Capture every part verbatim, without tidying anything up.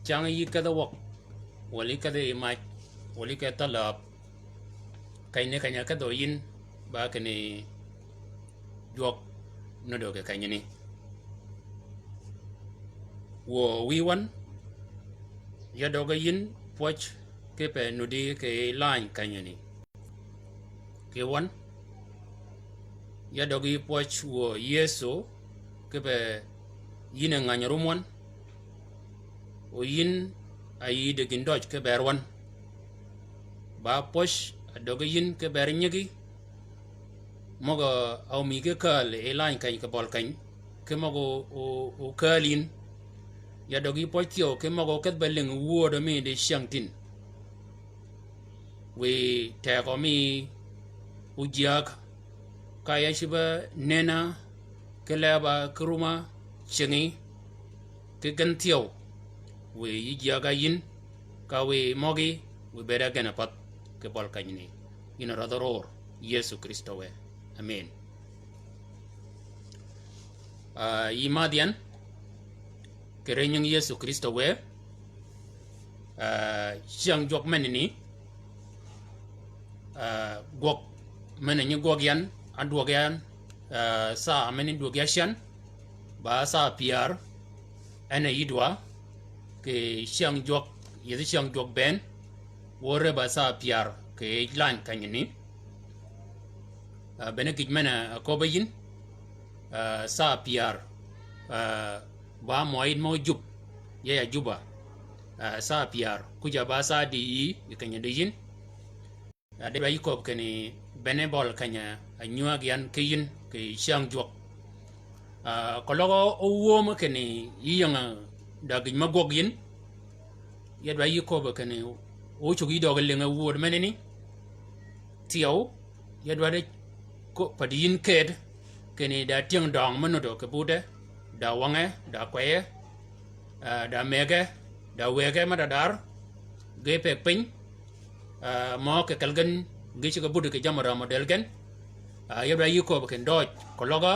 Cäng yï kedhi wäg, wøli kedhi mac, wøli kedhi thalab. Keny ni keny-a kedhø yïn, ba kinni jwøk nuddø kì kenyani. Wuö wïy wøn, ya døge yïn pwøj kipe nuddi kì lany kenyani. Kì wøn, ya døgi pwøj wuö Yëso kipe yïn e ngäny rum wøn, o yïn a yïddi gïn døj ki bër wøn. Ba pwøj a døgi yïn ki bër nyigi, møg-a ómïgi kääl yi lany keny kì bøl keny, ki møg-a o, o, o kääl yïn. Ya døgi pwøj thyew ki møg-a okedh be lïngi wuödø mi di cyäng tin. Wiy tegø mi ojyääg, ka ya cïb-a nenna ki leba ki rumma cingi ki gen thyew. Wiy yï jyääg-a yïn, ka wiy møgí, wiy bëëd-a gen-a pädh kì bøl kenyani. Yïn a rädhi ror Yëso Krïstø wë. Amen. Ah, yï madh yan kì ri nying Yëso Krïstø wë. Ah, cyäng jwøk menani, ah, gwøg men-a nyi gwøg yan, ádwøg yan, ah, saa men-a dwøg ya cyän, ba saa pyär, en a yïdwa, kì cyäng jwøk, yethi cyäng jwøk bënn, wø rëb-a saa pyär, kì lany kenyani. Ah, bene gïj men-a aköbbe yïn, ah, saa pyär, ah, ba mø yïn mø jub, ya ya jub-a, ah, saa pyär, kuj-a ba saa di yï, kì keny-a di yïn. Ah, de ba yï köbbi kinni bene bøl keny-a nywääg yan ki yïn, kì cyäng jwøk. Ah, keløg ówöm kinni yï ying-a da gïj me gwøg yïn, ya dwa yï köbbi kinni ócuggi yï døøg lïngi wuöd menani. Thyew, ya dwa de ko-, päddi yïn këëd, kinni da tyëng døng me nuddø kì budde, da wänge, da kweye, ah, da mëgge, da wëgge me dadar, ge pëgg piny, ah, mø kì kelli gen, ge ceg-a buddi kì jammì rømmi dël gen, ah, ya dwa yï köbbi kinni døøj, keløg-a,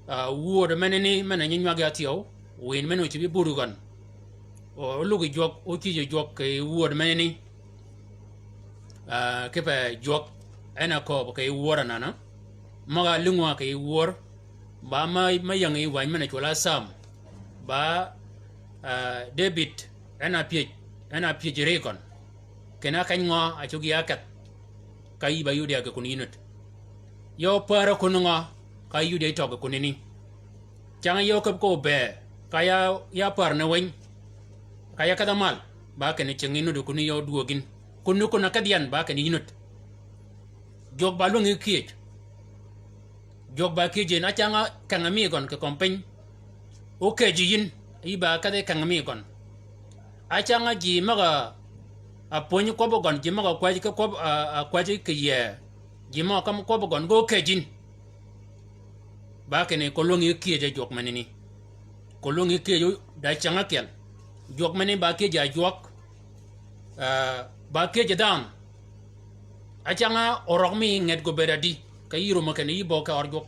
ah, wuöd menani, men-a nyi nywag ya thyew, wïn men-a ócïb-a buddi gøn. O, óluggi jwøk, ócïjø jwøk kì wuöd menani. Ah, kipe jwøk, en a köbbi kì wuör anana. Møg-a álïngwa kì wuör, ba ma, ma ying yi wäny men-a cwøl-a Sam. Ba Ah, Debïd, en a pyëj, en a pyëj ri gøn. Kinni a keny ngø a cuggi a kedh. Ka yï ba yudi a gï kun yï nud. Ya opär kun ngø, ka yï yudi a tøggi kun ni. Cang ya ókäb ko be, ka ya, ya pär ni winy. Ka ya kedh-a mal, ba kinni cingi nud kun ya odwöög yïn. Kun ni kun a kedh yan, ba kinni yï nud. Jwøk ba lwängi kyëj. Jwøk ba kyëj yïn, a cang-a keng-a mi gøn kì kömi piny. Ókyëji yïn, yï ba kedhi keng-a mi gøn. A cang-a ji møg-a pwönyi kwøbbi gøn, ji møg-a kwäjji ki kwøb-, a, a kwäjji kì yie. Ji møg-a kømmi kwøbbi gøn, ge ókyëj yïn. Ba kinni ko lwängi kyëj-a jwøk menani. Ko lwängi kyëj-a da cäng ákyel. Jwøk menani ba kyëj-a jwøk. Ah, ba kyëj-a dhanhø. A cang-a orøg mi nget gø bëëd adi, ka yï rumø kinni yï bø kì ør jwøk.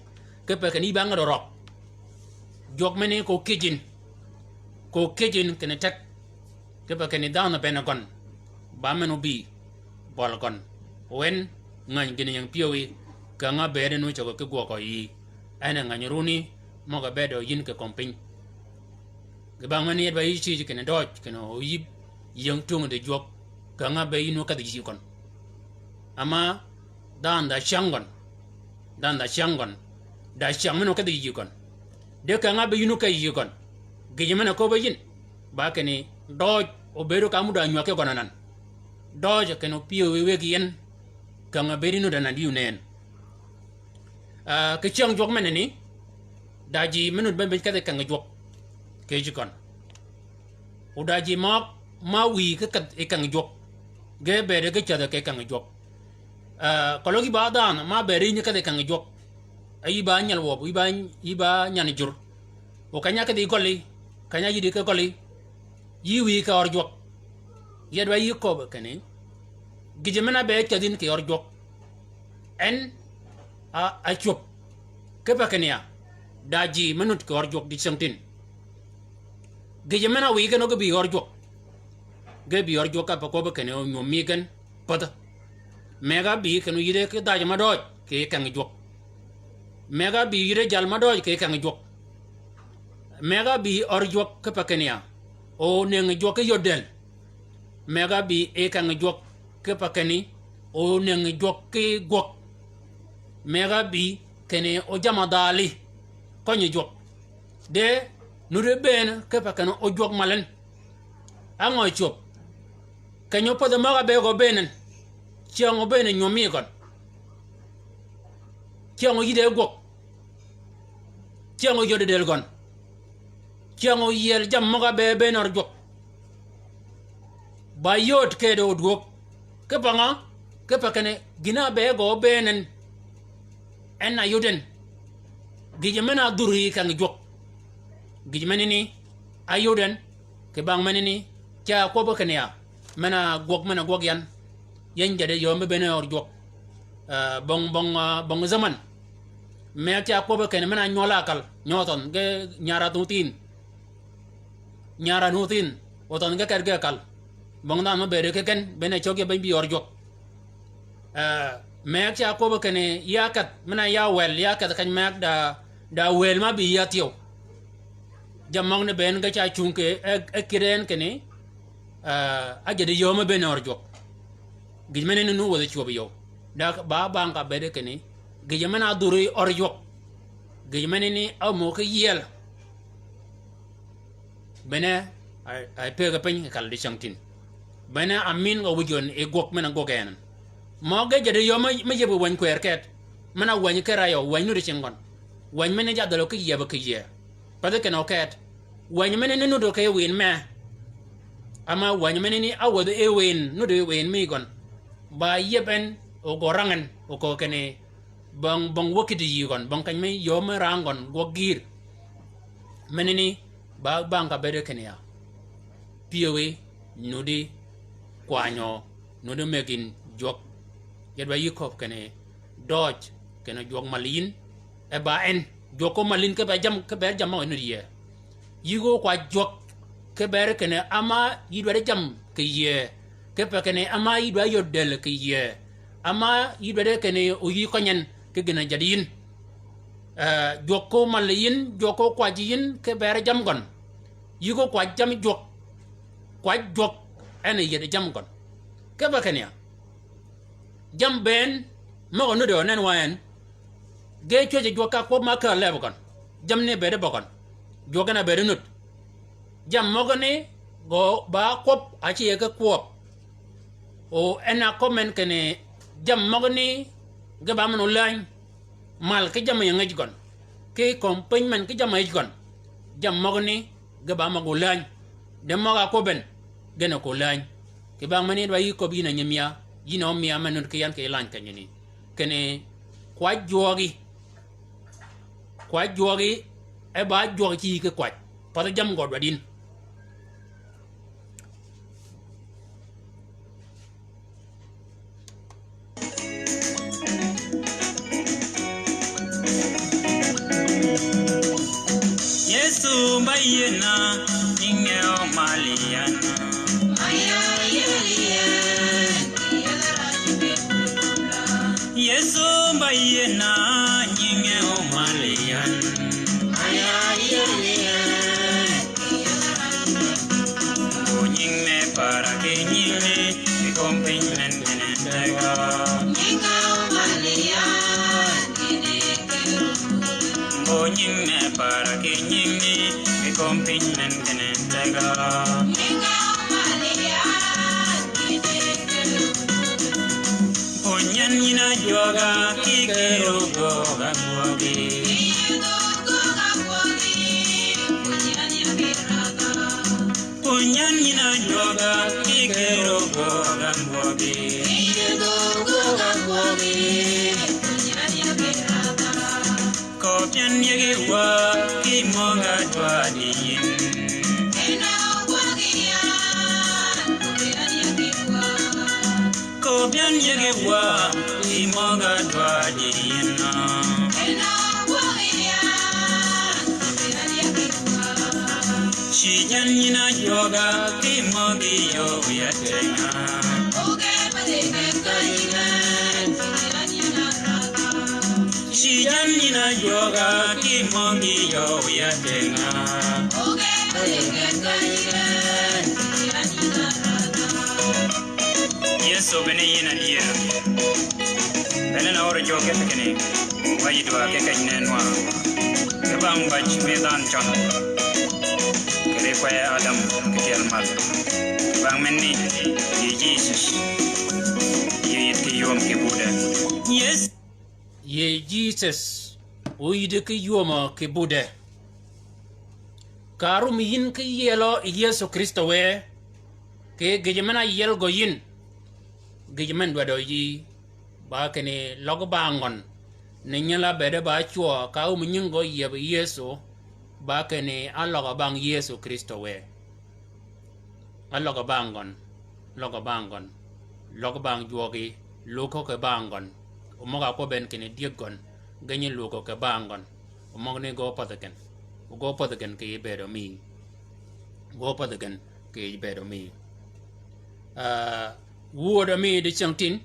Kipe kinni yï ba nget orøg. Jwøk menani ko kyëj yïn. Ko kyëj yïn kinni tek. Kipe kinni dhanhø bene gøn. Ba men óbï bøl gøn. O en ngäny gïn ying pyëwí, känga bëëd ni ócägø ki gwøg yïí. En a ngäny runi, møg-a bëëd yïn kì kömi piny. Kì bang men yet ba yï cïj kinni døøj, kinni oyïb, ying tung di jwøk, känga be yïn ókedhi yï gøn. Ama, dhanhø da cyäng gøn. Dhanhø da cyäng gøn. Da cyäng men ókedhi yï gøn. De känga be yïn ókedhi yï gøn. Gïjø men a köbbi yïn. Ba kinni, døøj, obëëd ka mud a nywäg ki gøn anan. Døøj kinni opyëw wëggi yien. Känga bëëd yïn nud anan di oneen. Ah, kì cyäng jwøk menani, da ji me nud me bïj kedhi keng jwøk. Kì yij gøn. O da ji ma, ma wïyi ki kedh yi keng jwøk. Ge bëëde ge cädhø kì keng jwøk. Ah, keløg yï ba dhanhø, ma bëëde yïn kedhi keng jwøk. A yï ba nyel wøb, yï ba, yï ba nyan jur. O keny-a kedhi gølli, keny-a yïddi ki gølli. Yï wïyi kì ør jwøk. Yet ba yï köbbi kinni. Gïjø men-a be cädh yïn kì ør jwøk. En a, a cwöb. Kipe kinni ya. Da ji me nud kì ør jwøk di cängtïn. Gïjø men-a wïyi gen o ge bï ør jwøk. Ge bï ør jwøk ka pe köbbi kinni o nywöm mi gen. Pädhø. Mëgg-a bï kinni oyïdde ki dhajø ma døøj kì keng jwøk. Mëgg-a bï oyïdde jal ma døøj kì keng jwøk. Mëgg-a bï ør jwøk kipe kinni ya. O nëngi jwøk ki yod dël. Mëgg-a bï yi keng jwøk kipe kinni. O nëngi jwøk ki gwøg. Mëgg-a bï kinni o jamm-a dhali. Kønyi jwøk. De nuddi bëën kipe kinni o jwøk malin. Á ngø cwöb? Keny-a ópädhi møg-a be gø bëënen. Cyäng-a óbëën nywöm mi gøn. Cyäng-a óyïdde gwøg. Cyäng-a óyöddi dël gøn. Cyäng-a óyiel jammì møg-a be bëën ør jwøk. Ba yööd kede odwöög. Kipe ngø? Kipe kinni gïn-a be gø bëënen. En a yod en. Gïjø men-a dhur yi keng jwøk. Gïjø menani, a yod en, kì bang menani, ca kwøbbi kinni ya, men-a gwøg, men-a gwøg yan. Yeny jaddi yöö me bëën ør jwøk. Ah, bong, bong, ah, bong zaman. Mëgg ca kwøbbi kinni men-a nywøl-a kal, nywøl thønh, ge nyar-a thung thïn. Nyar-a nuthin, othønh ge ket ge kal. Bong dhanhø me bëëde ki gen, bene cöggi beny bï ør jwøk. Eh, mëgg ca kwøbbi kinni ya kedh, men-a ya wël, ya kedh keny mëgg da, da wël ma bï ya thyew. Jammì møgani bënn ge ca cungi ki, e, e kïddi en kinni, eh, a jaddi yöö me bëën ør jwøk. Gïj menani nu wäthi cwöb yöö. Da ba bang ka bëëde kinni, gïjø men-a dhuri ør jwøk. Gïjø menani a möög ki yiel. Bene, a, a pëggi piny kì kal dicängtïn. Bene a min gø wïj gøn yi gwøg men-a gwøg en. Mø ge jaddi yöö me, me yïbbi wäny kwër ket. Men-a wäny kër-a yø, wäny nuti cing gøn. Wäny men-a jadh dhäl ki yiebø kì yie. Pädhi kinni o ket. Wäny menani nuti kì wïn me. Ama wäny menani a wäthi yi wïn, nuti wïn mi gøn. Ba yieb en, o gø rang en, o köög kinni, bong, bong wäkïddi yï gøn, bong keny me yöö me rang gøn gwøg gïïr. Menani ba bang ka bëëde kinni ya. Pyëwí, nuddi, kwanyø, nuddi mëggi yïn jwøk. Yet ba yï köbbi kinni, døøj, kinni jwøk mal yïn. E ba en, jwøk ko mal yïn kipe jammì, kipe jammì møg-a nuddi yie. Yï gø kwa jwøk, kipe kinni ama yï dwaddi jammì kì yie. Kipe kinni ama yï dwaddi yöd dël kì yie. Ama yï dwaddi kinni o yï køny en kì gïn-a jaddi yïn. Eh, jwøk ko mal yïn, jwøk ko kwajji yïn, kipe jammì gøn. Yïgo kwaj jammi jwøk. Kwaj jwøk en a yiedi jammi gøn. Kipe kinni ya, jammi bënn møg-a nuddi ønen wa en, ge cwäjji jwøk ka kwøb ma kääl leb gøn. Jammi ni bëëd bøgøn. Jwøk en a bëëd nud. Jammi møgani gø ba kwøb a ci yi ki kwøb. O en a købbi men kinni jammi møgani ge ba men olääny. Mal ki jammi yi ngäj gøn. Ki kömi piny men ki jammi yi ngäj gøn. Jammi møgani ge ba møg-a olääny. De møg-a köbbi en, gen a ko lääny. Kì bang meni ba yï köbbi yïn a nyi mia, yïn a ómia me nud ki yan kì lany kenyani. Kinni kwaj jwøøgi. Kwaj jwøøgi, e ba jwøøg ci yï ki kwaj. Path jammi gø dwaddi yïn. Yesu mba yiena, nyinge omalian. Yesu mba yiena, nyinge omalian. Mbo nying me para ki nying ni, ki kömi piny men kene tega. Mbo nying me para ki nying ni, ki kömi piny men kene tega. Pwönyi yan yïn a jwøga ki kero gøg-a gwøgi. Pwönyi yan yïn a jwøga ki kero gøg-a gwøgi. Köbbi yan yï ki wa ki møg-a dwaddi yïn. Köbbi yan yï ki wa ki møg-a dwaddi yïn. Cïj yan yïn a jwøga ki møg-a yöö ya tënga. Cïj yan yïn a jwøga ki møg-a yöö ya tënga. Yesu bene yïn a dyër. Bene na oro jwøk kipe kinni, wa yï dwa ki keny nenwa. Ki bang bäj mi dhanhø cøn. Kì ri kwe Adam ki tyel mal. Bang menni, yï Jisus. Yï yïd ki ywöm kì budde. Yes. Yï Jisus, o yïd ki ywöm kì budde. Ka rum yïn ki yielø yi Yesu Kristo wë, kì gïjø men-a yiel gø yïn. Gïjø men dwadø yï, ba kinni løg ba ngøn. Ni nyila bëëde ba cwø, ka áum nying gø yieb Yesu, ba kinni áløg bang Yesu Kristo wë. Áløg bang gøn, løg bang gøn, løg bang jwøgi, lugø kì bang gøn. O møg-a kwøbbi en kinni dyëg gøn, gïnyi lugø kì bang gøn. O møgani gø pädhi gen, o gø pädhi gen kì bëëdø mi. Gø pädhi gen kì bëëdø mi. Ah, wuödø mi dicyängtïn,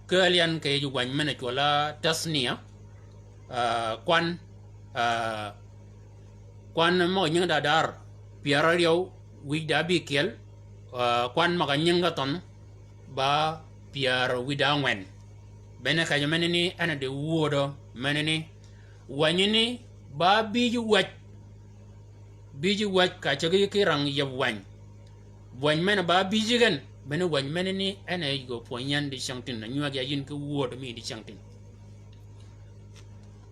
kääl yan kì yij wäny men-a cwøl-a Tathnia, ah, kwan, ah, kwan møg-a nyingi da dar, pyär áryew, wïj da ábïkyel, ah, kwan møg-a nyingi thønh, ba pyär wïj da ángwen. Bene kejø menani en a di wuödø menani, wänyi ni ba bïj wäj, bïj wäj ka cägi ki rang yieb wäny. Wäny men-a ba bïj gen, bene wäny menani en a yij gø pwönyi yan dicyängtïn, a nywäg ya yïn ki wuödø mi dicyängtïn.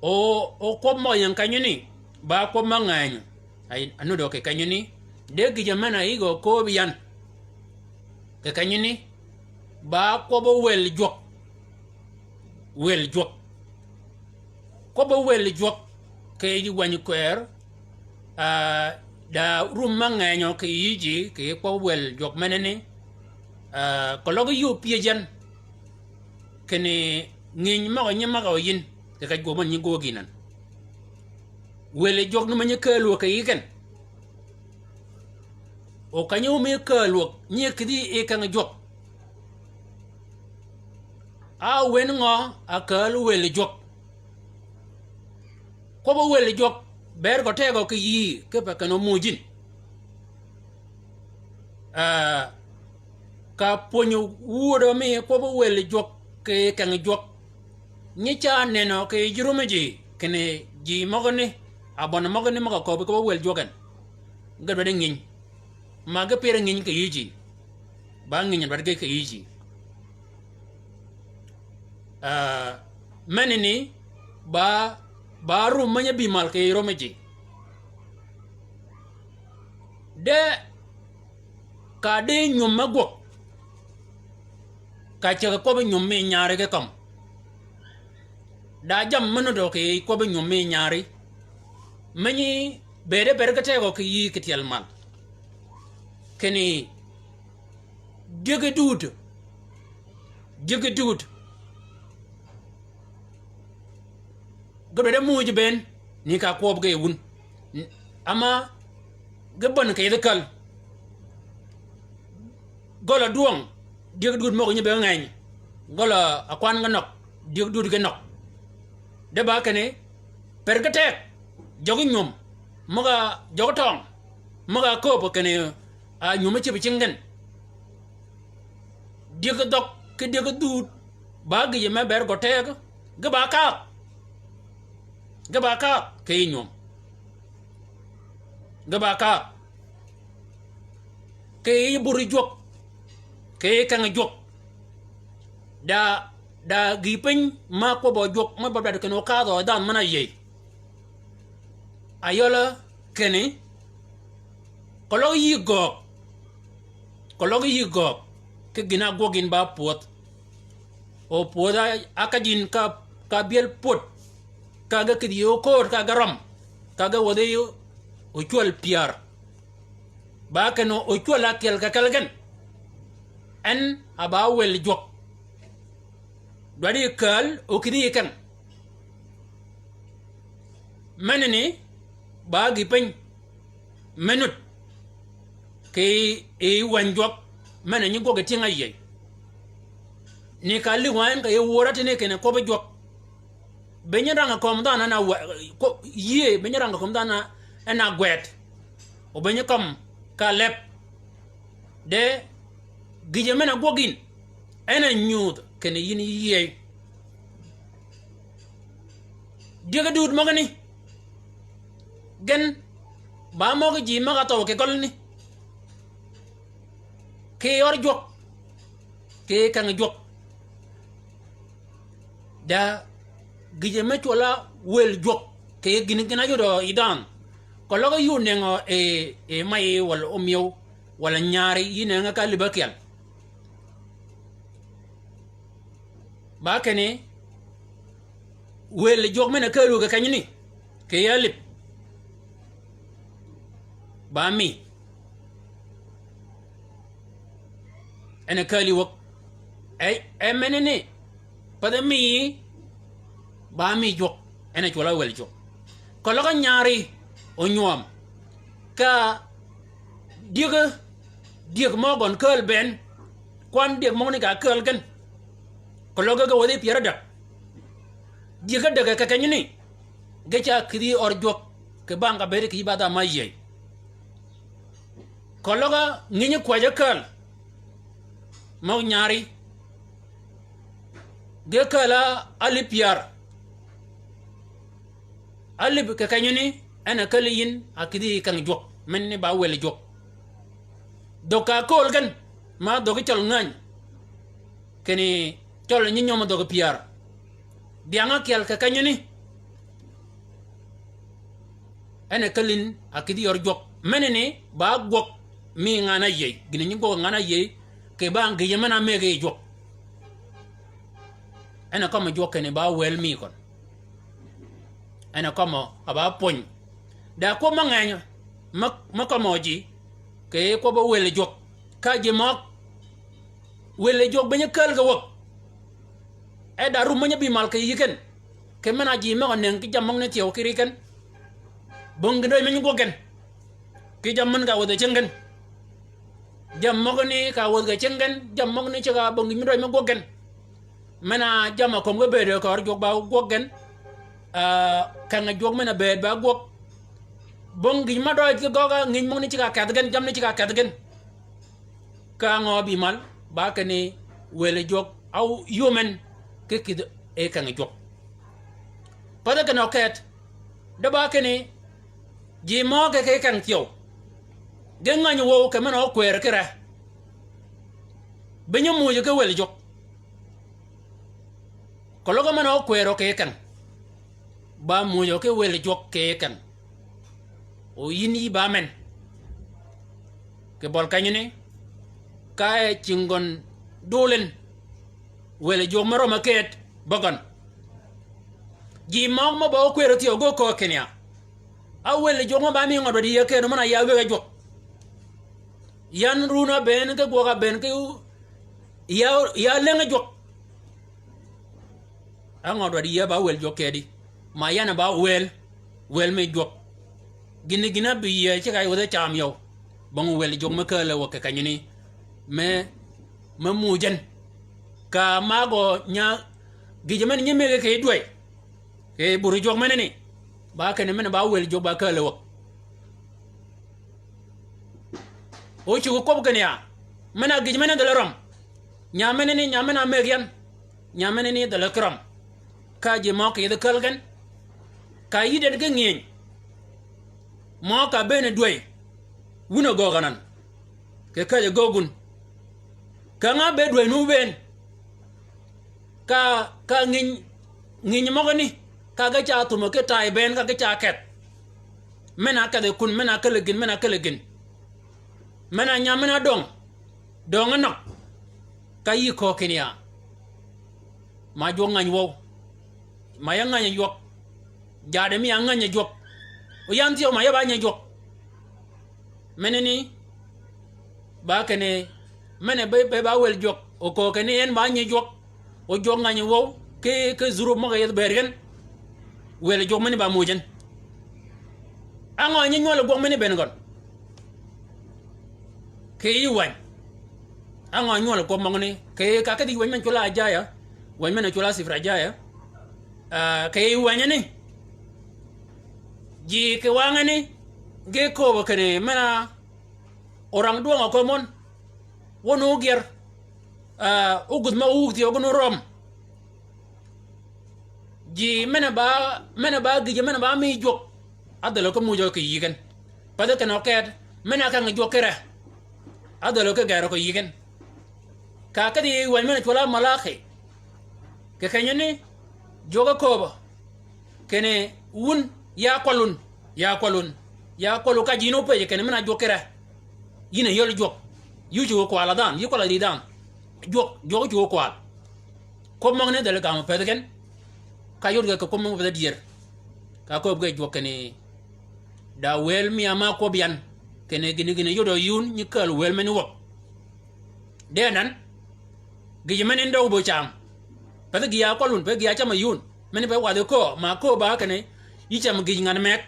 O, o kwøb møg-a ying kenyani, ba kwøb mø ngänyi. Ay, a nuddø kì kenyani, de gïjø men-a yï gø kööb yan. Kì kenyani, ba kwøb wel jwøk. Wel jwøk. Kwøb wel jwøk, kì yij wäny kwër, ah, da rum mø ngänyi kì yïji, kì kwøb wel jwøk menani, ah, keløg yöö pyëj yan. Kinni ngïny møg-a nyi møg-a yïn, kì kej gwøg men nyi gwøg yïn an. Wel jwøk ni me nyi kääl wäg kì yij gen. O keny-a mi kääl wäg, nyi kïdhi yi keng jwøk. A wen ngø a kääl wel jwøk. Kwøb wel jwøk, ber gø tegø kì yïí, kipe ken ómuuj yïn. Ah, ka pwönyi wudø mi kwøbbi wel jwøk ki keng jwøk. Nyi ca nenø ki yï rumi ji, kinni ji møgø ni, abøn møgø ni møg-a köbbi kwøbbi wel jwøk en. Ge dwaddi nginy. Ma ge pire nginy kì yï ji. Ba nginy dwaddi ge kì yï ji. Ah, meni ni, ba, ba rum meny-a bï mal kì yï rumi ji. De ka di nyum me gwøg, ka ceg kwøbbi nyum mi nyari ki kømm. Da jammì me nudø kì kwøbbi nyum mi nyari. Meny-a bëëde bëëd ki tegø kì yï kì tyel mal. Kinni dyëggi dud. Dyëggi dud. Ge dwaddi muuj bënn, ni ka kwøb ge wun. N-, ama ge bønn kì yidh käl. Gøl-a dwøng, dyëggi dud møg-a nyi be ngenyø. Gøl-a kwan ge nøg, dyëggi dud ge nøg. De ba kinni, per ge teg, jøggi nyum, møg-a jøggi tøng, møg-a kööb kinni, a nyum me cïb cingi gen. Dyëggi dhøg, ki dyëggi dud, ba gïjø me ber gø teg, ge ba kaag. Ge ba kaag, kì yï nyum. Ge ba kaag. Kì yï buri jwøk. Kì yï keng jwøk. Da, da gïï piny ma kwøbbø jwøk, me ba dwaddi kinni okadhø dhanhø men-a yïëy. Ayøla kinni, keløg yï gøøg. Keløg yï gøøg. Ki gïn-a ágwøg yïn ba pwödh. Opwödh-a, a ka jin ka, ka byel pwöd. Ka ge kïdhi yï okööd, ka ge røm. Ka ge wädhi yï ocwäl pyär. Ba kinni ocwäl ákyel kì kelli gen. En a ba wel jwøk. Dwaddi kääl, okïdhi yï keng. Meni ni, ba gïï piny. Me nud. Kì yï wäny jwøk. Meni nyi gwøg yi tyëng-a yïëy. Ni ka lïg wa en kì yï wör-a tïni kinni kwøbbi jwøk. Be nyi rang-a kömi dhanhø en a we-, ko-, yïëy, be nyi rang-a kömi dhanhø en a gwed. O be nyi kømi ka leb. De, gïjø men-a gwøg yïn, en a nyudh kinni yïn yïëy. Dyëggi dud møgani, gen ba møgø ji møg-a thøw kì gølani. Kì yør jwøk, kì keng jwøk. Da gïjø me cwøl-a wel jwøk, kì gïn gïn-a yodø yi dhanhø. Keløg yï onengø yi, yi mayi walà omyëw, walà nyari, yï nenge ka alïb ákyel. Ba kinni, wel jwøk men-a kääl wë kì kenyani, kì yï alïb. Ba mi. En a kääl yï wäg. E, e meni ni, path-a mi, ba mi jwøk. En a cwøl-a wel jwøk. Keløg nyari, onywøm. Ka dyëg, dyëg mø gøn kääl bënn. Kwan dyëg møgani ka kääl gen. Keløg ge wädhi pyär ádäg. Dyëg ádäg kì kenyani. Ge ca kïdhi yï ør jwøk. Kì bang ka bëëd kì yï ba dha ma yïëy. Keløg ngïnyi kwäjji kääl. Møg nyari. Ge kääl-a alïb pyär. Alïb kì kenyani, en a källi yïn, a kïdhi yï keng jwøk, men ni ba wel jwøk. Dhög ka kööl gen, ma dhöggi cøl ngäny. Kinni cøl nyi nyøm dhöggi pyär. Dhyang-a ákyel kì kenyani. En a källi yïn, a kïdhi yör jwøk. Meni ni, ba gwøg, mi ngan-a áyïëy. Gïn-a nyi gwøg ngan-a áyïëy, kì bang gïjø men-a mëggi yi jwøk. En a kømmi jwøk kinni ba wel mi køn. En a kømmø a ba pwöny. Da kwøb me ngenyø, me, me kømmø ji, kì kwøb-a wel jwøk. Ka ji møg, wel jwøk be nyi kääl kì wäg. E da rum me nyi bï mal kì yï gen. Kì men-a ji møg-a nëng ki jammì møgani thyew ki ri gen. Bong gïn døj me nyi gwøg gen. Ki jammì møgani ka wädhi cing gen. Jammì møgani ka wädhi cing gen, jammì møgani ceg-a bong gïn døj me gwøg gen. Men-a jammì-a kömi ge bëëd kì ør jwøk ba gwøg gen. Ah, keng-a jwøk men-a bëëd ba gwøg. Bong gïn me døj ki gøgg-a ngïj møgani ceg-a kedh gen, jammì ni ceg-a kedh gen. Ka ngø bï mal, ba kinni wël jwøk, a yum en, ki kïdhi e keng jwøk. Path kinni oket, de ba kinni, ji møge ki keng thyew. Ge ngäny wøw kì men-a ókwërø ki re. Bi nyi muuj ki wël jwøk. Keløg men-a ókwërø kì keng. Ba muuj ki wël jwøk kì keng. O yïn yï ba men. Kì bøl kenyani, ka e cinggøn dulin. Wël jwøk me rømmi kët, bøgøn. Ji møg mø ba ókwërø thyew ge köög kinni ya. A wël jwøk mø ba mi ngød wa di yie kët, men-a ya wëgg-a jwøk. Yan run-a bënn ki gwøg-a bënn ki ya, ya leng-a jwøk. A ngø dwaddi yie ba wël jwøk kedi. Ma yan ba wël, wël mi jwøk. Gïn-a gïn-a bï yie ceg-a yodh-a cam yøw. Bong wël jwøk me kääl-a wäg kì kenyani. Me, me muuj en. Ka magø nya gïjø men nyi mëggi kì dwäy. Kì bur jwøk menani. Ba kinni men ba wël jwøk ba kääl-a wäg. O cuggi kwøb kinni ya. Men-a gïj men-a dhäl-a røm. Nya menani, nya men-a mëggi yan. Nya menani dhäl-a ki røm. Ka ji møg kì yidhi käl gen. Ka yïddi en ki ngïëny. Møg ka bëën dwäy. Wun a göög anan. Kì käjj-a göög wun. Ka nga bëë dwäy nu bëën. Ka, ka ngïny, ngïny møgani. Ka ge ca thumø ki tay bëën ka ge ca kedh. Men-a kedhi kun, men-a källi gïn, men-a källi gïn. Men-a nyam, men-a döng. Döng-a nøg. Ka yï köög kinni ya. Ma jwøk ngäny wøw. Ma ya ngäny jwøk. Jaad mi ya ngäny jwøk. O yan thyew ma ya ba nyi jwøk. Menani. Ba kinni. Men-a be, be ba wël jwøk. O köög kinni en ba nyi jwøk. O jwøk ngäny wøw. Ki, ki zurup møg-a yethi bëëd gen. Wël jwøk meni ba muuj en. A ngø nyi nywøl gwøg meni bënn gøn. Kì yï wäny. A ngø nywøl kwøb møgani. Kì ka kedhi wäny men cwøl-a Ajaya. Wäny men cwøl-a Sifra Ajaya. Ah, kì yï wänyani. Ji kì wangani. Ge kööbø kinni men-a orang dwøng-a kömøn. Wøn ógyër. Ah, ógudh ma wug thyew gøn órøm. Ji men-a ba, men-a ba gïjø men-a ba mi jwøk. A dhäl-a ki muuj-a kì yï gen. Path kinni oket, men-a keng jwøk ki re. A dhäl-a ki gërø kì yï gen. Ka kedhi wäny men-a cwøl-a Malaki. Kì kenyani, jwøk-a kööbø. Kinni wun, ya kwøl wun, ya kwøl wun. Ya kwøl wun ka ji yïn ópëjji kinni men-a jwøk ki re. Yïn a yöl jwøk. Yï cuggi kwal-a dhanhø, yï kwøl-a ri dhanhø. Jwøk, jwøk cuggi kwal. Kwøb møgani dhäl-a gam-a pädhi gen. Ka yod ge kì kwøb møgani pädhi dyër. Ka kööb ge jwøk kinni. Da wël mi ama kwøb yan. Kinni gïn-a gïn-a yod-a yïn nyi kääl wël meni wäg. De anan. Gïjø meni døg bø cam. Pädhi gï-a kwøl wun, pädhi gï-a cam-a yïn. Meni be wadhi köö, ma köö ba kinni. Yï cam gïj ngan meg.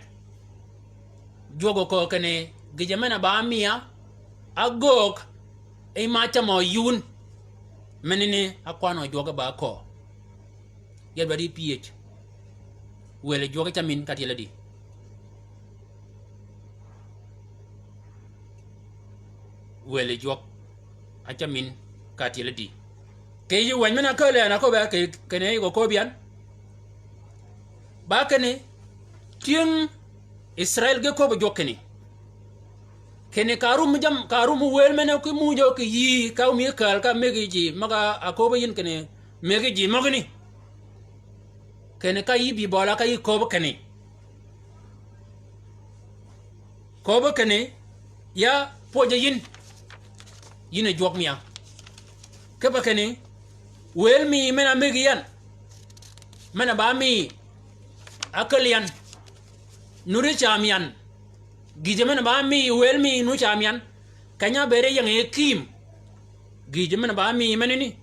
Jwøk oköö kinni, gïjø men-a ba miya, agöög, i ma camø yïn. Menani, akwanø jwøk ba köö. Yadh ba di pyëj. Wël jwøk ca min ka tyel adi. Wël jwøk. A ca min ka tyel adi. Kì yij wäny men-a kääl yan a köbbi, kì, kinni yij köbbi yan. Ba kinni, tyëng Israil ge köbbi jwøk kinni. Kinni ka rum jam, ka rum wël men-a ki muuj-a ki yï, ka wumi kääl ka mëggi ji, møg-a köbbi yïn kinni, mëggi ji møgani. Kinni ka yï bï bøla ka yï köbbi kinni. Köbbi kinni, ya pwøjji yïn. Yïn a jwøk miya. Kipe kinni, wël mi men-a mëggi yan. Men-a ba mi, ákäl yan. Nuddi cam yan. Gïjø men-a ba mi, wël mi nu cam yan. Keny-a bëëd yi yingi kïïm. Gïjø men-a ba mi menani.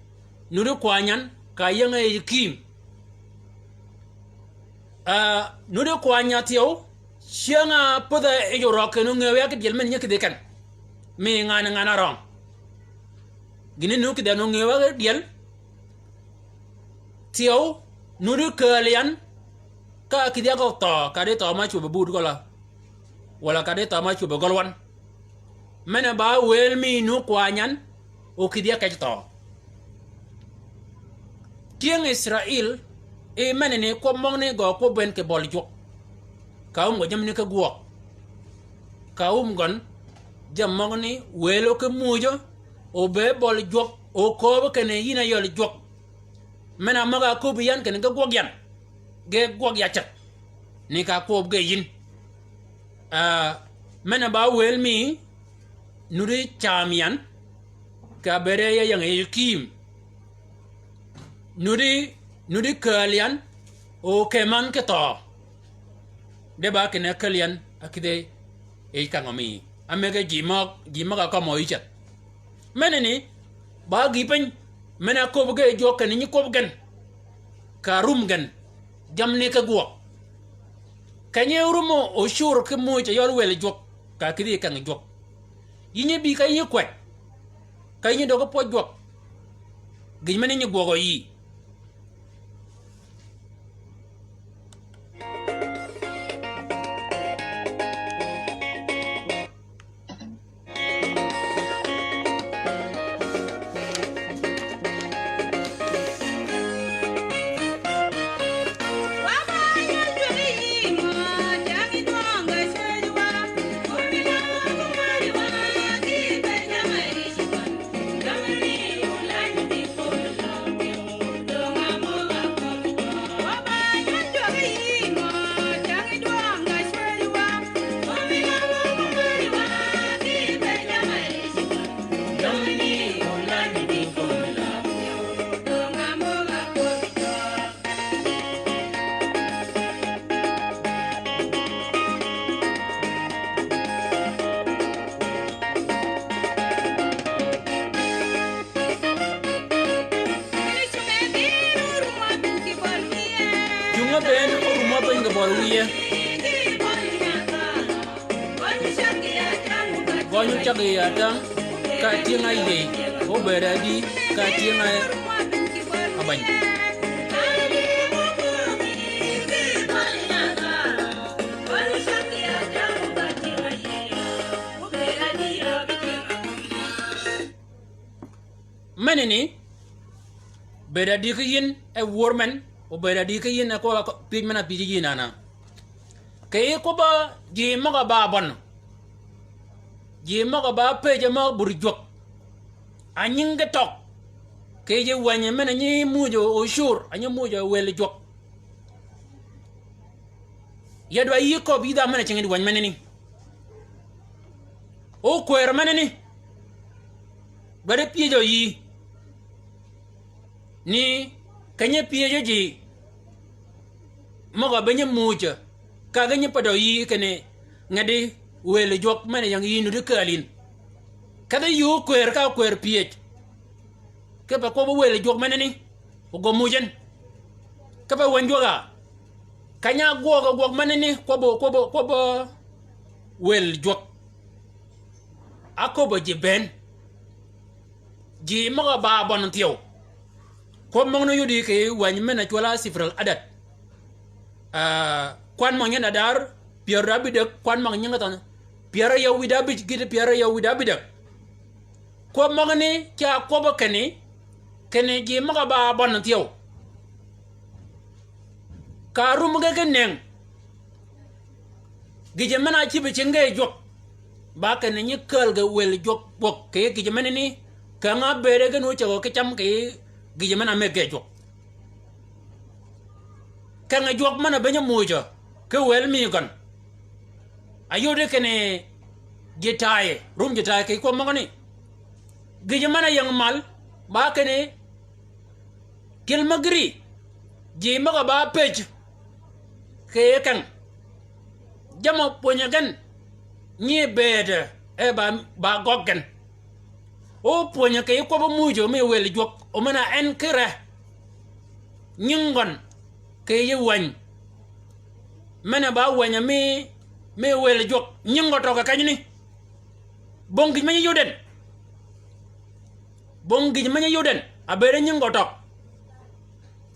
Nuddi kwany yan, ka yingi kïïm. Ah, nuddi kwany-a thyew, cyäng-a pädh-a yij orøg kinni óngëw ya ki dyel men-a nyi kïdhi ken. Mi ngan-a ngan-a røng. Gïn-a nu kïdhi yan óngëw ya ki dyel. Thyew, nuddi kääl yan, ka kïdhi ya gø thøø, ka di thøø ma cwöbbi bud gøla. Walà ka di thøø ma cwöbbi gøl wan. Men-a ba wël mi nu kwany yan, Okïdhi ya kej thøø. Tyëng Israil, i menani kwøb møgani gø kwøb bënn kì bøli jwøk. Ka wum gø jammini ki gwøg. Ka wum gøn, jammì møgani, wëlø ki muuj, o bëëd bøli jwøk, o kööb kinni yïn a yøli jwøk. Men-a møg-a áköbbi yan kinni ge gwøg yan. Ge gwøg ya ceth. Ni ka kwøb ge yïn. Ah, men-a ba wël mi, nuddi caam yan, ka bëëde ya ying yi kiim. Nuddi, nuddi kääl yan, o keman ki thøø. De ba kinni ákäl yan, a kïdhi yi kangø mi. Amege ji møg, ji møg-a kømmø yi ceth. Menani, ba gïï piny, men-a áköbbi ge jwøk kinni nyi kwøb gen. Ka rum gen, jammini ki gwøg. Keny-a rum o cur ki muuj a yøl wël jwøk, ka kïdhi yi keng jwøk. Yïn yi bï ka yïn yi kwäj. Ka yïn yi døg ki pwøj jwøk. Gïj meni nyi gwøgø yï. Cunge bënn orumø piny kì bøl wiye. Gøny ocag yi atang, ka tyëng-a yïëy, obëëd adi, ka tyëng-a abany. Menani, bëëd adi ki yïn e wör men, obëëd adi ki yïn e kwøb-a pyëj men-a pyëj yïn ana. Kì yij kwøbb-a ji møg-a ba bøn. Ji møg-a ba pëjji mø bur jwøk. A nyingi tøg. Kì yij wänyi men-a nyi muuj ocur, a nyi muuj wël jwøk. Ya dwa yï köbbi yï dha men-a cingi di wäny menani. O kwër menani. Dwaddi pyëjø yï. Ni, keny-a pyëjø ji. Møg-a be nyi muuj. Ka ge nyi pädø yï kinni ngedi wël jwøk men-a ying yï nuddi kääl yïn. Kedhi yï o kwër ka kwër pyëj. Kipe kwøbbi wël jwøk menani. Ogöm muuj en. Kipe wäny jwøk-a. Keny-a gwøg gwøg menani kwøbbi, kwøbbi, kwøbbi wël jwøk. Áköbbø ji bënn. Ji møg-a ba bøn thyew. Kwøb møgani yudi kì wäny men-a cwøl-a sifril adad. Ah, kwan møg nyin adar, pyär da bïdäg, kwan møg nyingi thønh. Pyär áyøw wïdabïj gïti pyär áyøw wïdabïdäg. Kwøb møgani ca kwøbbi kinni, kinni ji møg-a ba bøn thyew. Ka rum ge ki nëng. Gïjø men-a cïb-a cingi jwøk. Ba kinni nyi kääl ge wël jwøk bwøg kì yij gïjø menani. Keng-a bëëde gen ócägø ki cam kì yij gïjø men-a mëggi jwøk. Keng-a jwøk men-a be nyi muuj-a. Ki wël mi gøn. Ayodi kinni ji tayi, rum ji tayi kì kwøb møgani. Gïjø men-a ying mal, ba kinni, Tyël mø gïri, ji møg-a ba pëj, kì yij keng. Jamm-a pwönyi gen, nyi bëëd, e ba, ba gøggi gen. O pwönyi kì yij kwøbbi muuj-a mi wël jwøk, o men-a en ki re. Nying gøn, kì yij wäny. Men-a ba wäny-a mi, mi wël jwøk, nying gø tøg kenyani. Bong gïj me nyi yod en. Bong gïj me nyi yod en, a bëëde nying gø tøg.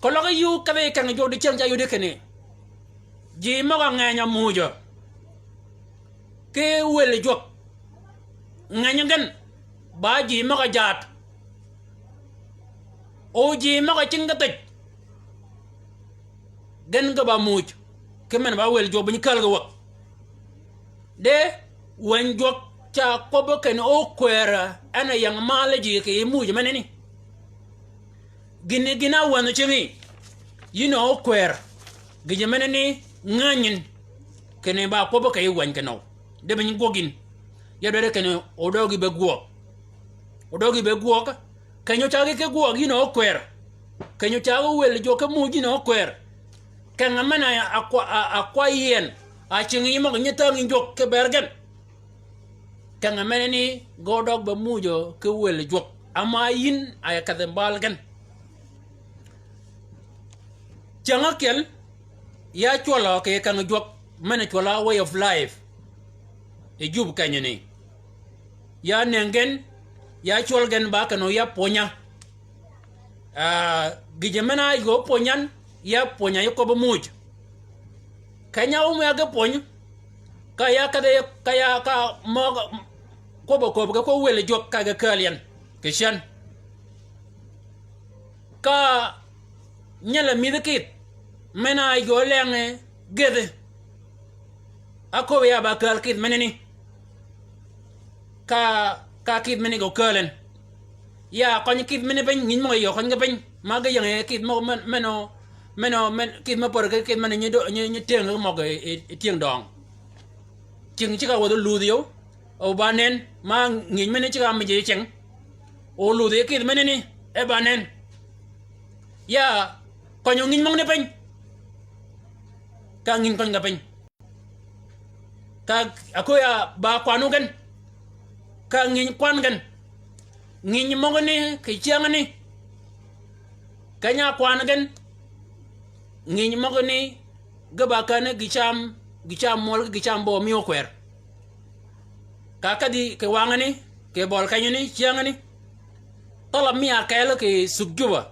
Keløg yï ókedhi yi keng jwøk di cyäng ca yodi kinni. Ji møg-a ngeny-a muuj-a. Ki wël jwøk. Ngeny gen. Ba ji møg-a jaat. O ji møg-a cing ki thij. Gen ge ba muuj. Ki men ba wël jwøk bi nyi kääl ge wäg. De wäny jwøk ca kwøbbi kinni ókwër en a ying mal ji kì yij muuj menani. Gïn-a gïn-a wänhø cingi, yïn a ókwër. Gïjø menani ngänyin kinni ba kwøbbi kì yij wäny kinni o. De bi nyi gwøg yïn. Ya dwaddi kinni odøøgi be gwøg. Odøøgi be gwøg. Keny-a ócaggi ki gwøg yïn a ókwër. Keny-a ócaggi wël jwøk ki muuj yïn a ókwër. Keng-a men-a, a kwa, a, a kwa yien. A cingi møg-a nyi thäng yïn jwøk ki bër gen. Keng-a menani ge odøg be muujø ki wël jwøk. Ama yïn a kedhi mbal gen. Cyäng ákyel, ya cwøllø kì keng jwøk, men-a cwøll-a way of life. Yi jub kenyani. Ya nëng gen, ya cwøl gen ba kenni ya pwöny-a. Ah, gïjø men-a yöö pwöny yan, ya pwöny-a yi kwøbbi muuj. Keny-a ómëggi pwöny, ka ya kedhi, ka ya ka møg-a kwøbbi köbbi ge kwøb wël jwøk ka ge kääl yan. Kì cän. Ka nyel-a mïdhi kïdh, men-a yöö lenge gedhi. Áköbbi ya ba kääl kïdh menani. Ka, ka kïdh meni ge okääl en. Ya køny kïdh meni piny, ngïny møg-a yöö køny ge piny. Ma ge ying kïdh møg-a men, men-a, men-a, men, kïdh me pär ki kïdh men-a nyi dø, nyi, nyi tyëng møg-a yi, yi, yi tyëng døng. Cing cigg-a wädhi ludh yøw. O ba nen, ma ngïny meni cigg-a mïjji cing. O ludh yi kïdh menani, e ba nen. Ya, køny-a ngïny møgani piny. Ka ngïny køny ge piny. Ka ákööb ya ba kwanwu gen. Ka ngïny kwan gen. Ngïny møgani kì cyängani. Keny-a kwan gen. Ngïny møgani ge ba känni gï cam, gï cam mwøl ki gï cam bø mi ókwër. Ka kedhi kì wangani, kì bøl kenyani, cyängani. Talab mi a kel kì suk Juba.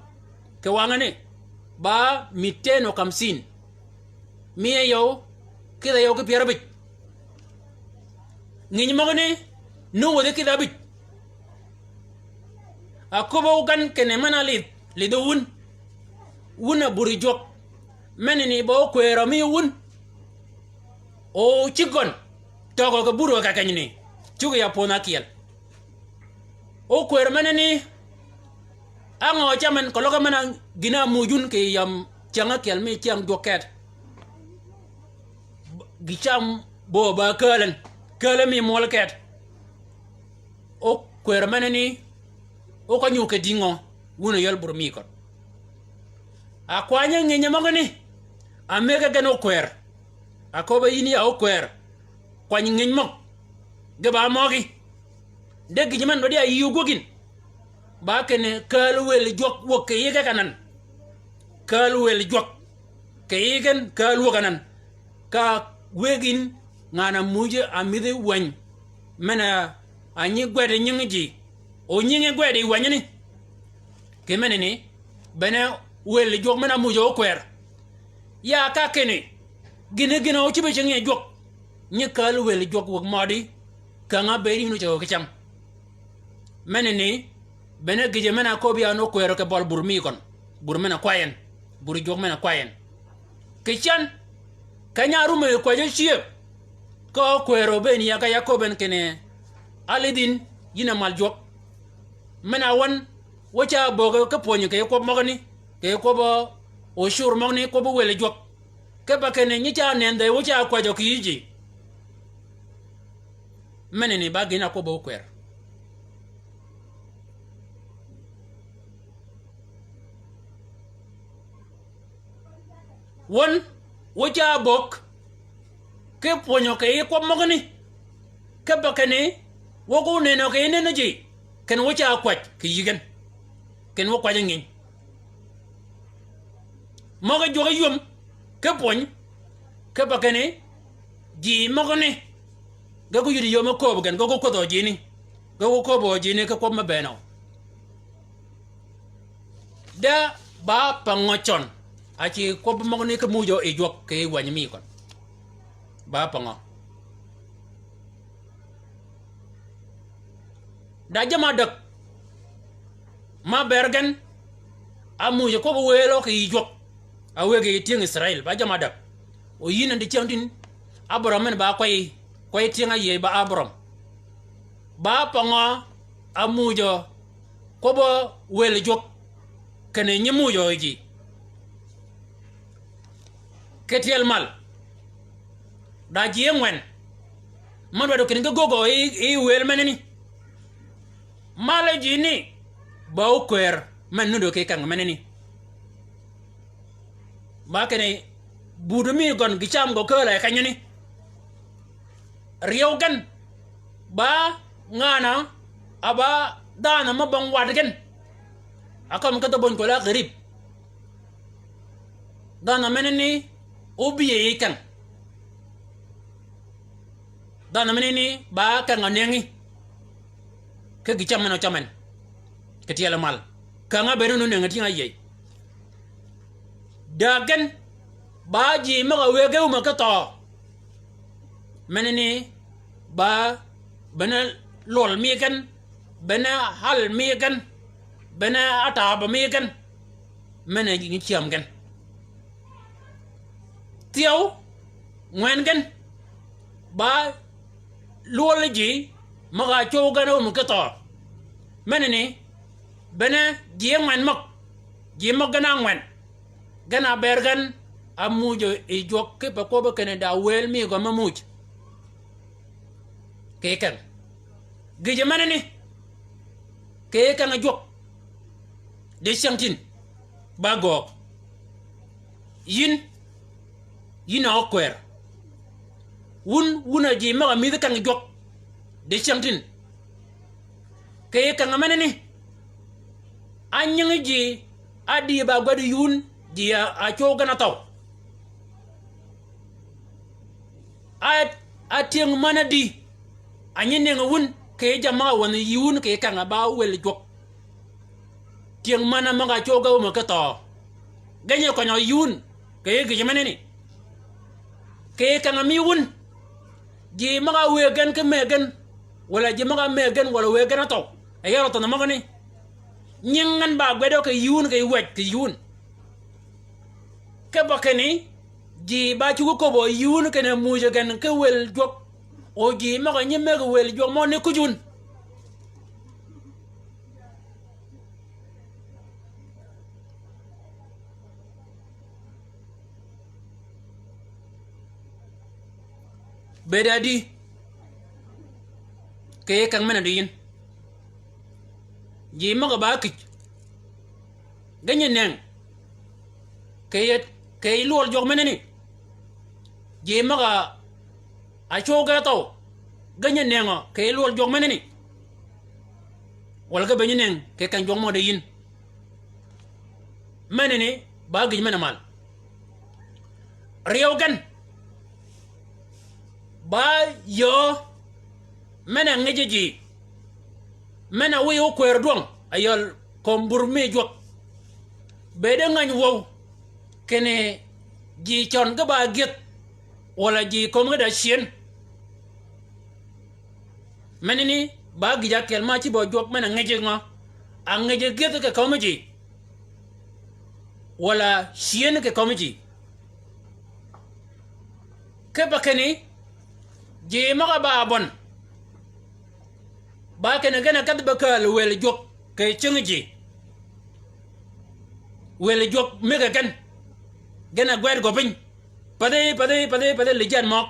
Kì wangani. Ba mitén o kamsin. Miya yøw, kïdha yøw ki pyär ábïj. Ngïny møgani, nu wädhi kïdha ábïj. Aköbbi ogan kinni men-a lidh, lidh wun. Wun a buri jwøk. Menani ba ókwër-a mi wun. O cïg gøn. Tøgø kì bur-a ka kenyani. Cuggi ya pwönha ákyel. Ókwër menani, á ngø cam en keløg men-a gïn-a muuj wun kì yam cyäng ákyel mi cyäng jwøk ket. Gï cam bø ba kääl en, kääl en mi mwøl ket. Ókwër menani, óka nyug kì dïngø, wun a yäl bur mi køn. A kwany-a ngïny møgani, a mëgg-a gen ókwër. Aköbbi yïn ya ókwër. Kwany ngïny møg. Ge ba møgí. De gïjø men dwaddi a yï ógwøg yïn. Ba kinni kääl wël jwøk wäg kì yï gen ka nan. Kääl wël jwøk. Kì yï gen kääl wäg ka nan. Ka wëggi yïn ngan-a muuj a mïdhi wäny. Men-a nyi gwed nyingi ji. O nyingi gwed yi wänyi ni. Kì menani, bene wël jwøk men-a muuj ókwër. Ya ka kinni, gïn-a gïn-a ócïb-a cingi jwøk. Nyi kääl wël jwøk wäg mødi, käng-a bëëd yïn ócägø ki cäng. Menani, bene gïjø men-a köbbi yan ókwër-a kì bøl bur mi køn. Bur men-a kway en. Bur jwøk men-a kway en. Kì cän, keny-a árum-a kwäjji cyëëp. Ka ókwër-a bëën ya ka ya köbbi en kinni, álidh yïn, yïn a mal jwøk. Men-a wän, wø ca böggi ki pwönyi kì yij kwøb møgani, kì yij kwøb-a ocur møgani kwøb wël jwøk. Kipe kinni nyi ca nëndhø wø ca kwäjjø kì yïji. Menani ba gïn-a kwøb-a ókwër. Wøn, wø ca bögg, ki pwönyø kì yij kwøb møgani, kipe kinni, wø ko nënø kì yij nënni ji, kinni wø ca kwäj kì yï gen, kinni wø kwäjji ngïny. Møg-a jwøk yï yöm, ki pwöny, kipe kinni, ji møgani, ge ko yïddi yöm kööb gen, ge ko kwädhø jini, ge ko kööbø jini ki kwøb me bënn-a. De ba pa ngø cøn, a ci kwøb møgani ki muuj-a yi jwøk kì yij wänyi mi køn. Ba pa ngø. Da jamm-a däg. Ma ber gen. Ámuujø kwøbbi wëël kì yij jwøk. Áwëggi yi tyëng Israil, ba jamm-a ádag. O yïn en di cyängtïn, Abraham men ba kwäy, kwäy tyëng áyïëy ba Abraham. Ba pøngø ámuujø kwøbbi wëël jwøk, kinni nyi muujø yi ji. Kì tyel mal. Da ji ngwen. Mø dwaddi kinni ge göggø yi, yi wëël menani. Mal ji ni, ba ókwër, men nuddø kì keng menani. Ba kinni, buti mi gøn gï cam gø kääl-a yi kenyani. Ryeew gen, ba ngan-a, a ba dhanhø mø bong waddi gen. Akømmi ki dhø bony kwøll-a gharib. Dhanhø menani, óbï yi keng. Dhanhø menani, ba keng-a nengí. Ki gï cam men-a ócam en. Kì tyel mal. Keng-a bëëd ni ónëngi tyëng-a áyïëy. Dääg gen, ba ji møg-a wëggi wumø ki thøø. Menani, ba, bene lwøl mi gen, bene hal mi gen, bene ataabø mi gen, men-a nyi cyäm gen. Thyew, ngwen gen, ba lwøl ji, møg-a ácwøw gen wumø ki thøø. Menani, bene ji ngwen møg, ji møg gen a ngwen. Gen a ber gen, ámuujø yi jwøk kipe kwøbbi kinni da wëël mi gø me muuj. Kì keng. Gïjø menani. Kì keng jwøk. Di cyängtïn. Ba göög. Yïn. Yïn a ókwër. Wun, wun a ji møg-a mïdhi keng jwøk. Di cyängtïn. Kì keng menani. Ányingi ji, ádï ba gwed yï wun, ji a, a cwøw gen a thøw. A, a tyëng männ ádï, a nyi nëngi wun, kì jammì møg-a wänh yï wun kì keng-a ba wël jwøk. Tyëng männ møg-a cwøw gen wumø ki thøø. Ge nyi kønyø yï wun, kì gïj menani. Kì keng-a mi wun. Ji møg-a wëggi gen ki mëggi gen. Walà ji møg-a mëggi gen, walà wëggi gen áthøw. E yar othønh møgani. Nying gen ba gwedø kì yï wun kì wëj kì yï wun. Kipe kinni, ji ba cuggi köbbi yï wun kinni muuj gen ki wël jwøk. O ji møg-a nyi mëggi wël jwøk mø ni kuj wun. Bëëd ádï, kì keng men-a di yïn. Ji møg-a ba kïj. Ge nyi nëng. Kì yij, kì yij lwøl jwøk menani. Ji møg-a cwøw gen áthøw. Ge nyi nëngø, kì yij lwøl jwøk menani. Walà ge be nyi nëng, kì keng jwøk mø di yïn. Menani, ba gïj men-a mal. Ryeew gen. Ba yöö. Men-a ngïjji ji. Men-a wiy ókwër dwøng. A yøl kömi bur mi jwøk. Bëëd ngäny wøw. Kinni ji cøn ge ba gyëdh. Walà ji kömi ge da cyën. Menani ba gïj ákyel ma cïb-a jwøk men-a ngïjji ngø. A ngïjji gyëdh kì kömi ji. Walà cyën kì kömi ji. Kipe kinni, ji møg-a ba bøn. Ba kinni gen a kedhi be kääl wël jwøk kì cing ji. Wël jwøk mëggi gen. Gen a gwed gø piny. Pädhi, pädhi, pädhi, pädhi lïjjan møg.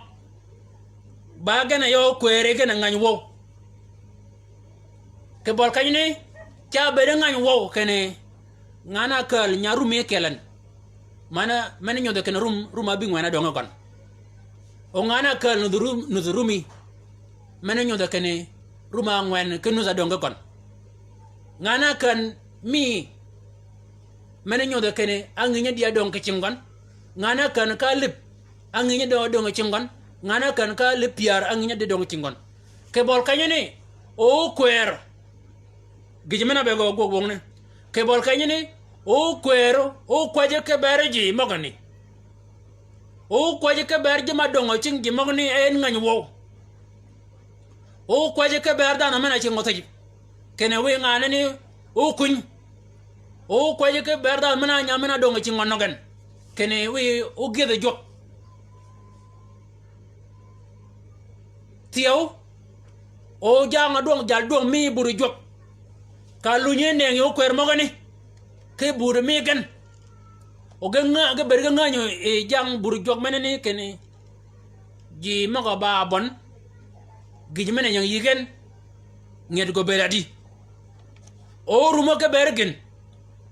Ba gen a yø kwëri gen a ngäny wøw. Kì bøl kenyani, ca bëëd ngäny wøw kinni, ngan-a ákääl nya rumi kyel en. Mani, mani nyodhi kinni rum, rum ábïngwen ádöng gøn. O ngan-a ákääl nudh rum, nudh rumi. Mani nyodhi kinni rum ángwen ki nudh ádöng gøn. Ngan-a ákääl mi, mani nyodhi kinni ángïnyi di ádöng ki cing gøn. Ngan-a ákääl ka álïb, ángïnyi di ádöng ki cing gøn. Ngan-a ákääl ka álïb pyär, ángïnyi di ádöng ki cing gøn. Kì bøl kenyani, o kwër. Gïj men-a be gø gwøg wøngni. Kì bøl kenyani, o kwër, o kwäjji ki ber ji møgani. O kwäjji ki ber ji ma döngø cing ji møgani en ngäny wøw. O kwäjji ki ber dhanhø men-a cing othij. Kinni wiy nganani, o kuny. O kwäjji ki ber dhanhø men-a nyam men-a döng-a cing ønø gen. Kinni wiy ogyëdhi jwøk. Thyew, o jang-a dwøng, jal dwøng mi buti jwøk. Ka lunyi nëngi okwër møgani. Ki buti mi gen. O ge ngä-, ge bed ge ngänyi yi jang buti jwøk menani kinni. Ji møg-a ba bøn, gïj men-a ying yï gen, nget gø bëëd adi. O rumø ki ber gïn,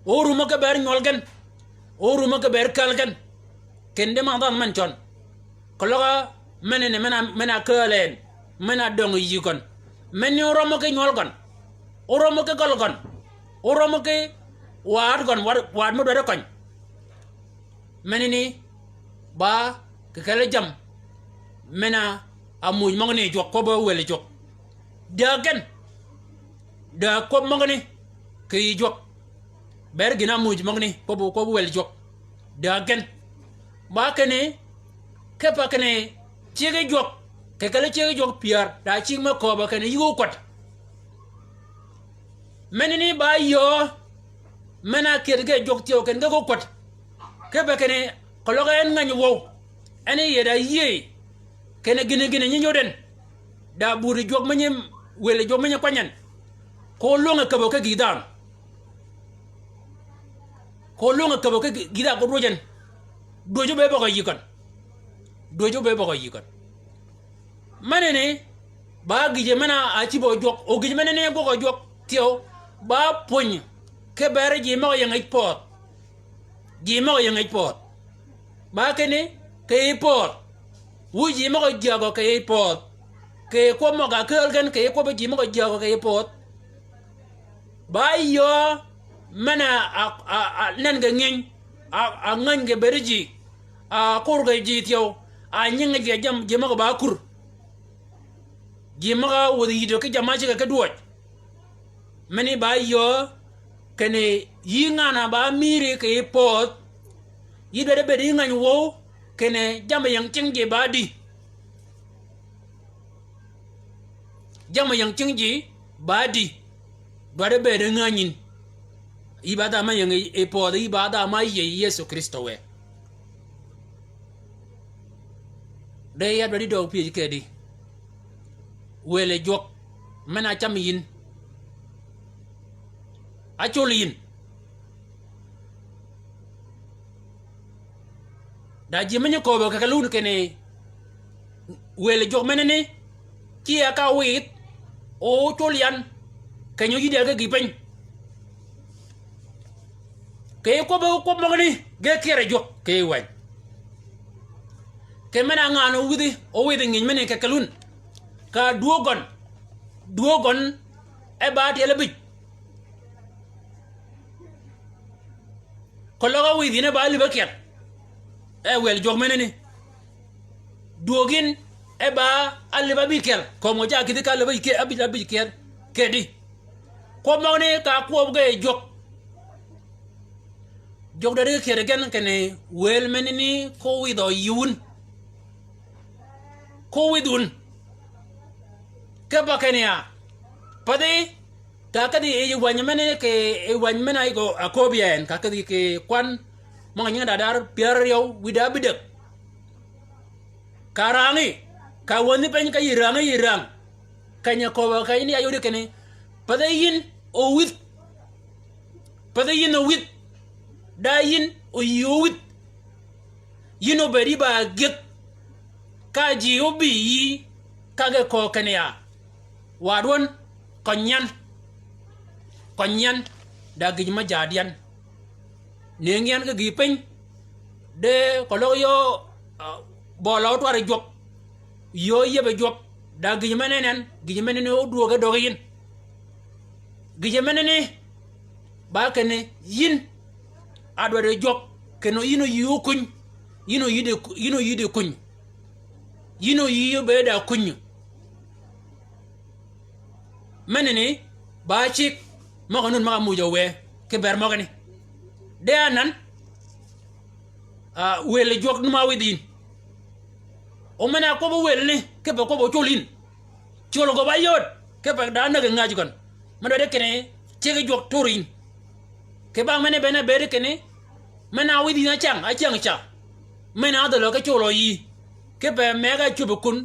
o rumø ki ber nywøl gen, o rumø ki ber käl gen. Kindi møg-a dhanhø men cøn. Keløg-a menani men-a, men-a käl en, men-a döng yï gøn. Menani orømø ki nywøl gøn, orømø ki gøl gøn, orømø ki waad gøn, waad, waad mø dwaddi køny. Menani ba kì kelli jammì men-a ámuuj møgani jwøk kwøbb-a wël jwøk. Dääg gen. Dääg kwøb møgani kì yij jwøk. Ber gïn-a ámuuj møgani kwøbb-a, kwøbb-a wël jwøk. Dääg gen. Ba kinni, kipe kinni ciggi jwøk, kì kelli ciggi jwøk pyär, da cigg me kööbø kinni yï ko kwäd. Menani ba yöö men-a kyëdhi ge jwøk thyew kinni ge ko kwäd. Kipe kinni keløg en ngänyi wøw. En yie da yïëy. Kinni gïni gïni nyi nyod en. Da buti jwøk me nyi, wël jwøk me nyi kwany en. Ko lwøng-a käbbø ki gïïdhanhø. Ko lwøng-a käbbø ki gï-, gïïdhanhø ko dwøj en. Dwøj óbëë bøgø yï køn. Dwøj óbëë bøgø yï køn. Menani, ba gïjø men-a ácïbø jwøk, o gïj menani gwøgø jwøk thyew, ba pwönyi ki ber ji møg-a ying yij pöödh. Ji møg-a ying yij pöödh. Ba kinni, kì yij pöödh. Wu ji møg-a jyäägø kì yij pöödh. Kì kwøb møg-a kääl gen, kì kwøbbi ji møg-a jyäägø kì yij pöödh. Ba yöö men-a, a, a, a nen ge ngïny, a, a ngäny ge bëëdi ji, a kur ge ji thyew, a nyingi ge jammì, ji møg-a ba kur. Ji møg-a wödhi yïdø ki jammì-a cigg-a ki dwøj. Menani ba yöö kinni yï ngan-a ba mïri kì yij pöödh, yï dwaddi bëëd yï ngäny wøw, kinni jammì ying cing ji ba dï. Jammì ying cing ji ba dï. Dwaddi bëëd ngänyin. Yï ba dha-a ma ying yi, yi pöödhi, yï ba dha-a ma yïëy Yëso Krïstø wë. De ya dwaddi dög pyëj kedi. Wël jwøk men-a ácam yïn. Ácol yïn. Da ji me nyi kööbø kì kelli wun kinni wël jwøk menani, ci ya ka widh, o col yan, keny-a óyïddi ya ki gïï piny. Kì kwøbbi kwøb møgani, ge kyere jwøk, kì wäny. Kì men-a ngan ówïdhi, ówïdhi ngïny meni kì kelli wun. Ka dwöög gøn, dwöög gøn, e ba tyel ábïj. Keløg áwïdh yïn e ba álïb ákyel. E wël jwøk menani. Dwöög yïn e ba álïb ábïkyel. Kömi ca kïdhi ka álïb ábïkyel, ábïj, ábïkyel. Kedi. Kwøb møgani ka kwøb ge jwøk. Jwøk dwaddi kyel gen kinni wël menani ko widhø yï wun. Ko widh wun. Kipe kinni ya. Pathi, ka kedhi yi wänyi meni kì, yi wänyi meni a yï gø aköbbi en, ka kedhi kì kwan møg-a nyingi da dar pyär áryew wïdá ábïdäg. Ka rangí, ka wänhi piny ka yï rangí yï rang. Keny-a kööbø ka yïn ya yodi kinni, pathi yïn ówïdh. Pathi yïn ówïdh. Da yïn oyï ówïdh. Yïn obëëd yï ba gyëdh. Ka ji óbï yï, ka ge köög kinni ya. Waad wøn, køny yan. Køny yan, da gïj me jaad yan. Nëngi yan ki gïï piny. De keløg yöö, a, bøøl-a ótwari jwøk. Yöö yïëbe jwøk. Da gïj menani en, gïj menani ódwöög e döggi yïn. Gïj menani, ba kinni yïn, a dwaddi jwøk, kinni yïn oyï ókuny, yïn oyïddi, yïn oyïddi kuny. Yïn oyï óbëëd a kuny. Menani, ba cigg, møg-a nun møg-a muuj a wë, ki ber møgani. De anan, a, wël jwøk nu ma widh yïn. O men-a kwøbbi wël ni, kipe kwøbbi ocol yïn. Col gø ba yööd, kipe da näg-a ngäj gøn. Men dwaddi kinni, ciggi jwøk tur yïn. Kì bang men-a bënn-a bëëd kinni, men-a áwïdhi yïn ácäng, ácäng ca. Men-a ádhölø ki culø yïí. Kipe mëgg-a ácwöb kun,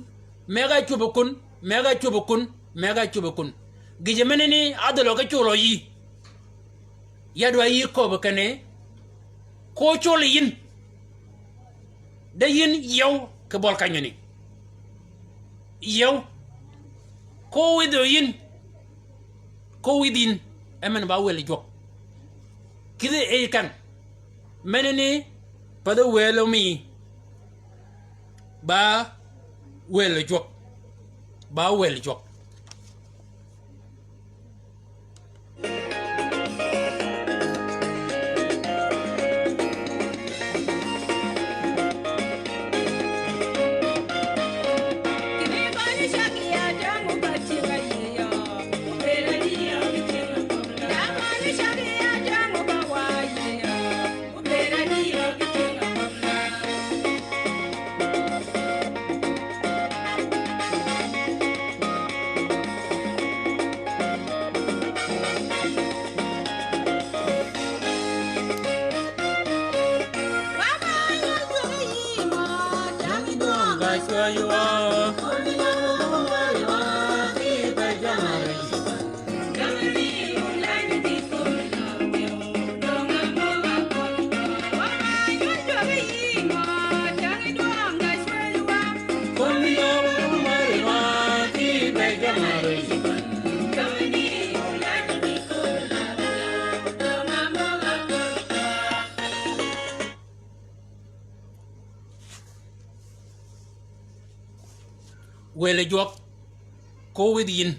mëgg-a ácwöb kun, mëgg-a ácwöb kun, mëgg-a ácwöb kun. Gïjø menani ádhölø ki culø yïí. Ya dwaddi yï köbbi kinni, ko cul yïn. De yïn yiew kì bøli kenyani. Yiew. Ko wïdhø yïn. Ko wïdhi yïn. E men ba wël jwøk. Kïdhi e yi kang. Menani pathi wël mi. Ba wël jwøk. Ba wël jwøk. Wël jwøk ko wïdhi yïn.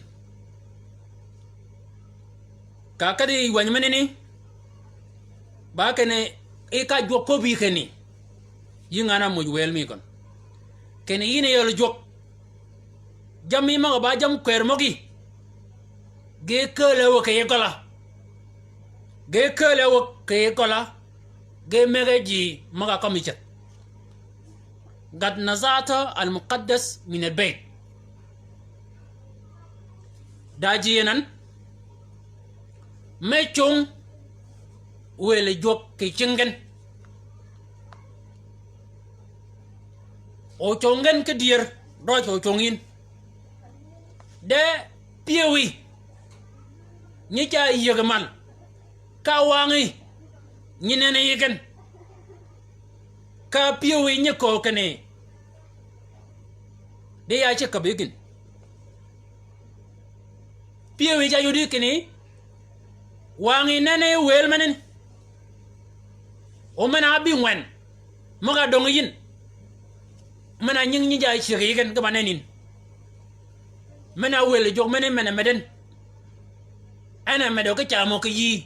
Ka kadhi yi wänyi menani, ba kinni, i ka jwøk köbbi kinni, yï ngan-a ámuuj wël mi gøn. Kinni yïn yi yøl jwøk. Jammì møg-a ba jammì kwër møgí. Ge kääl-a áwäg kì yij gøla. Ge kääl-a áwäg kì yij gøla. Ge mëgg-a ji møg-a kømmi ceth. قد نزعت المقدس من البيت. Da ji yenan, me cong wël jwøk kì cing gen. O cong gen ki dyër, døøj o cong yïn. De pyëwí, nyi ca yïëg mal. Ka wangí, nyi nenni yi gen. Ka pyëwí nyi köög kinni, di ya ceg käbbi gïn. Pyëwí ca yodi kinni, wangí nenni wël menani. O men-a ábï ngwen, møg-a döng yïn. Men-a nying nyi ja cyëg yi gen ki ba nenni yïn. Men-a wël jwøk menani men-a med en. En a medø ki camø kì yïí.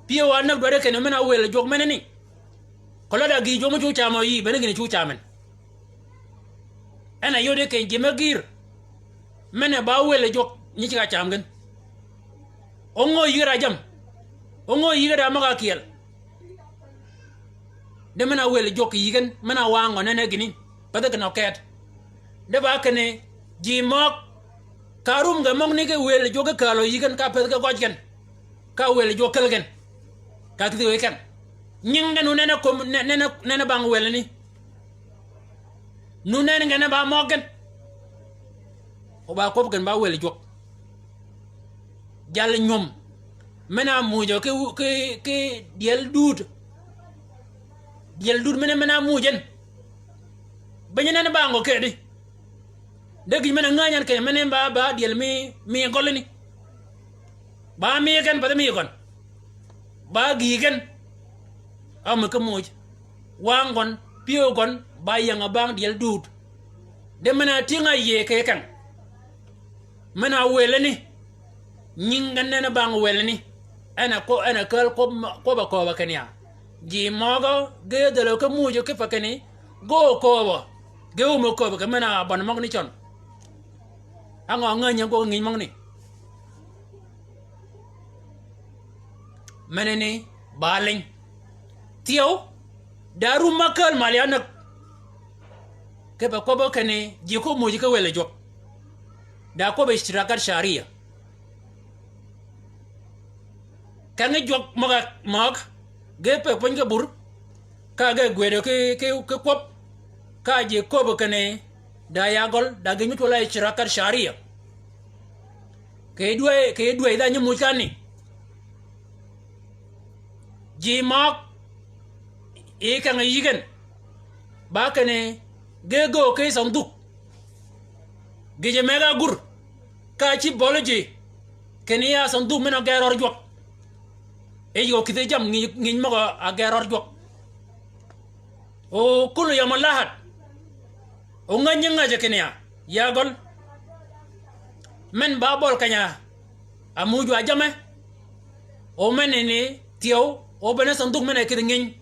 Pyëwa näg dwaddi kinni men-a wël jwøk menani. Keløg da gïï jwøk mø cu camø yïí, bene gïn cu cam en. En a yodi kinni ji me gïr. Men-a ba wël jwøk nyi ceg-a cam gen. Óngø yïg da jammì. Óngø yïg da møg-a kyeel. De men-a wël jwøk kì yï gen, men-a wang gø nenni gïni, pathi kinni o keet. De ba kinni, ji møg, ka rum ge møgani ki wël jwøk ki kaalø yï gen, ka pädhi ki gøj gen. Ka wël jwøk käl gen. Ka kïdhi yi keng. Nying gen nu nenni kömi, ne-, nenni, nenni bang wëlani. Nu nenni gen ba møg gen. O ba kwøb gen ba wël jwøk. Jal nywöm. Men-a muuj ki, ki, ki dyel dud. Dyel dud men-a, men-a muuj en. Be nyi nenni bang gø kedi. De gïn men-a ngänyi en kinni men-a ba, ba dyel mi, mi gølani. Ba mi gen, ba mi gøn. Ba gïï gen. Ámmi ki muuj. Wang gøn, pyëw gøn, ba ying-a bang dyel dud. De men-a tyëng-a yïëy kì keng. Men-a wëlani. Nying gen nenni bang wëlani. En a ko-, en a kääl kwøb-, kwøbb-a kööbø kinni ya. Ji møgø, ge dhälø ki muuj ki pa kinni, ge okööbø. Ge omi kööbø kì men-a bøn møgani cøn. Á ngø ngänyi en gwøg ngïny møgani. Menani ba liny. Thyew, da rum ma kääl mal ya näg. Kipe kwøbbø kinni ji ko muuj ki wël jwøk. Da kwøbbi ishtirakat shahriya. Keng jwøk møg-a møg, ge pe pwöny ki bur, ka ge gwëdø ki, ki, ki kwøb, ka ji köbbi kinni, da ya gøl, da gïn mi twøl a ishtirakar shariya. Kì dwäy, kì dwäy dha nyi muuj kani. Ji møg, yi keng yï gen, ba kinni, ge göög ki sanduk. Gïjø mëgg-a gur, ka cïb bøli ji, kinni ya sanduk men-a gër ør jwøk. Yij gø kïdhi jammì ngïny, ngïny møg-a gër ør jwøk. O kullu yawm Lahad. O ngäny nyi ngäjji kinni ya, ya gøl. Men ba bøl keny-a, a muuj wa jamme. O men ni thyew, o bene sanduk men-a kïdhi ngïny.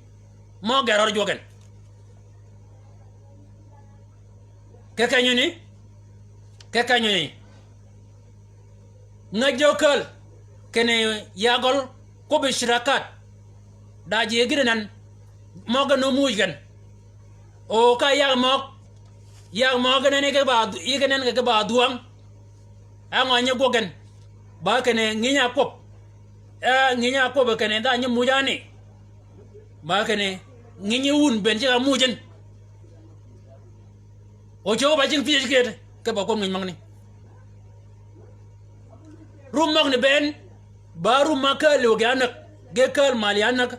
Mø gër ør jwøk gen. Kì kenyani, kì kenyani. Ngäj dø kääl, kinni ya gøl, kwøbbi ishtirakar. Da ji gïn nen, møg gen o muuj gen. O ka yag møg, yag møg gen ni ki ba, yi ki nen ki ba dhwäng. Á ngø nyi gwøg gen. Ba kinni ngïny a kwøb. E, ngïny a kwøb kinni dha nyi muuj ani. Ba kinni, ngïny wun bënn ceg-a muuj yïn. O ceg ba cing pyëj kid, kipe kwøb ngïny møgani. Rum møgani bënn, ba rum ma kääl yöö ge ánäg, ge kääl mal yi ánäg.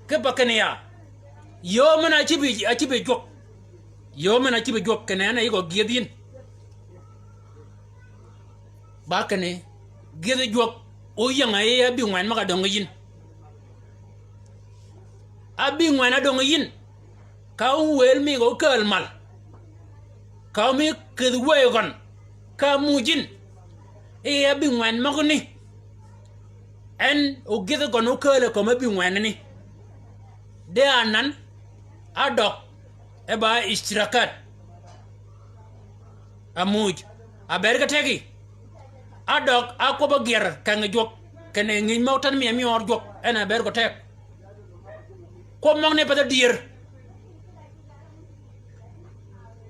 Kipe kinni ya. Yöö men-a cïb yi, a cïb yi jwøk. Yöö men-a cïb yi jwøk kinni en a yï gø gyëdh yïn. Ba kinni, gyëdhi jwøk, óyäng-a yi ábïngwen møg-a döng yïn. Ábïngwen a döng yïn, ka wël mi gø kääl mal. Ka mi këdhi wëy gøn, ka muuj yïn. Yi ábïngwen møgani. En ogyëdhi gøn okääl kömi ábïngwen ni. De anan, ádøg, e ba ishtirakat. Amuuj, abër ge tegi. Ádøg, ákwøb-a gyër keng jwøk, kinni ngïny mø tän mi amiø ør jwøk, en abër ge teg. Kwøb møgani path dyër.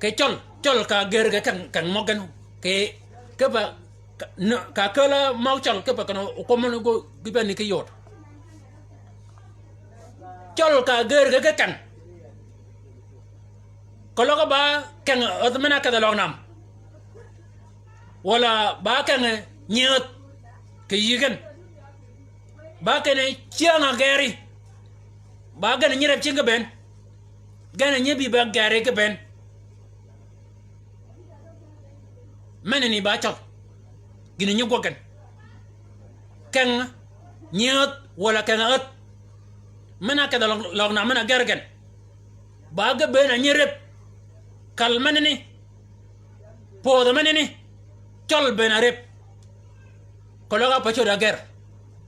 Kì cøl, cøl ka gër ge keng, keng møg gen. Kì, kipe, ka, nø, ka kääl-a møg cøl kipe kinni okwøb møgani gø, gi beni ki yod. Cøl ka gër ge ki keng. Keløg ba keng ädh men-a kedh-a løg nam. Walà ba keng nyi ädh kì yï gen. Ba kinni cyäng-a gëri. Ba gen nyi rep cing ki bënn. Gen nyi bï ba gëri ki bënn. Men-a ni ba cøl. Gïn-a nyi gwøg gen. Keng nyi ädh, walà keng ädh. Men-a kedh-a løg, løg nam men-a gër gen. Ba ge bënn a nyi rep. Kal men-a ni. Pödh men-a ni. Cøl bënn a rep. Keløg a pa cöd-a gër.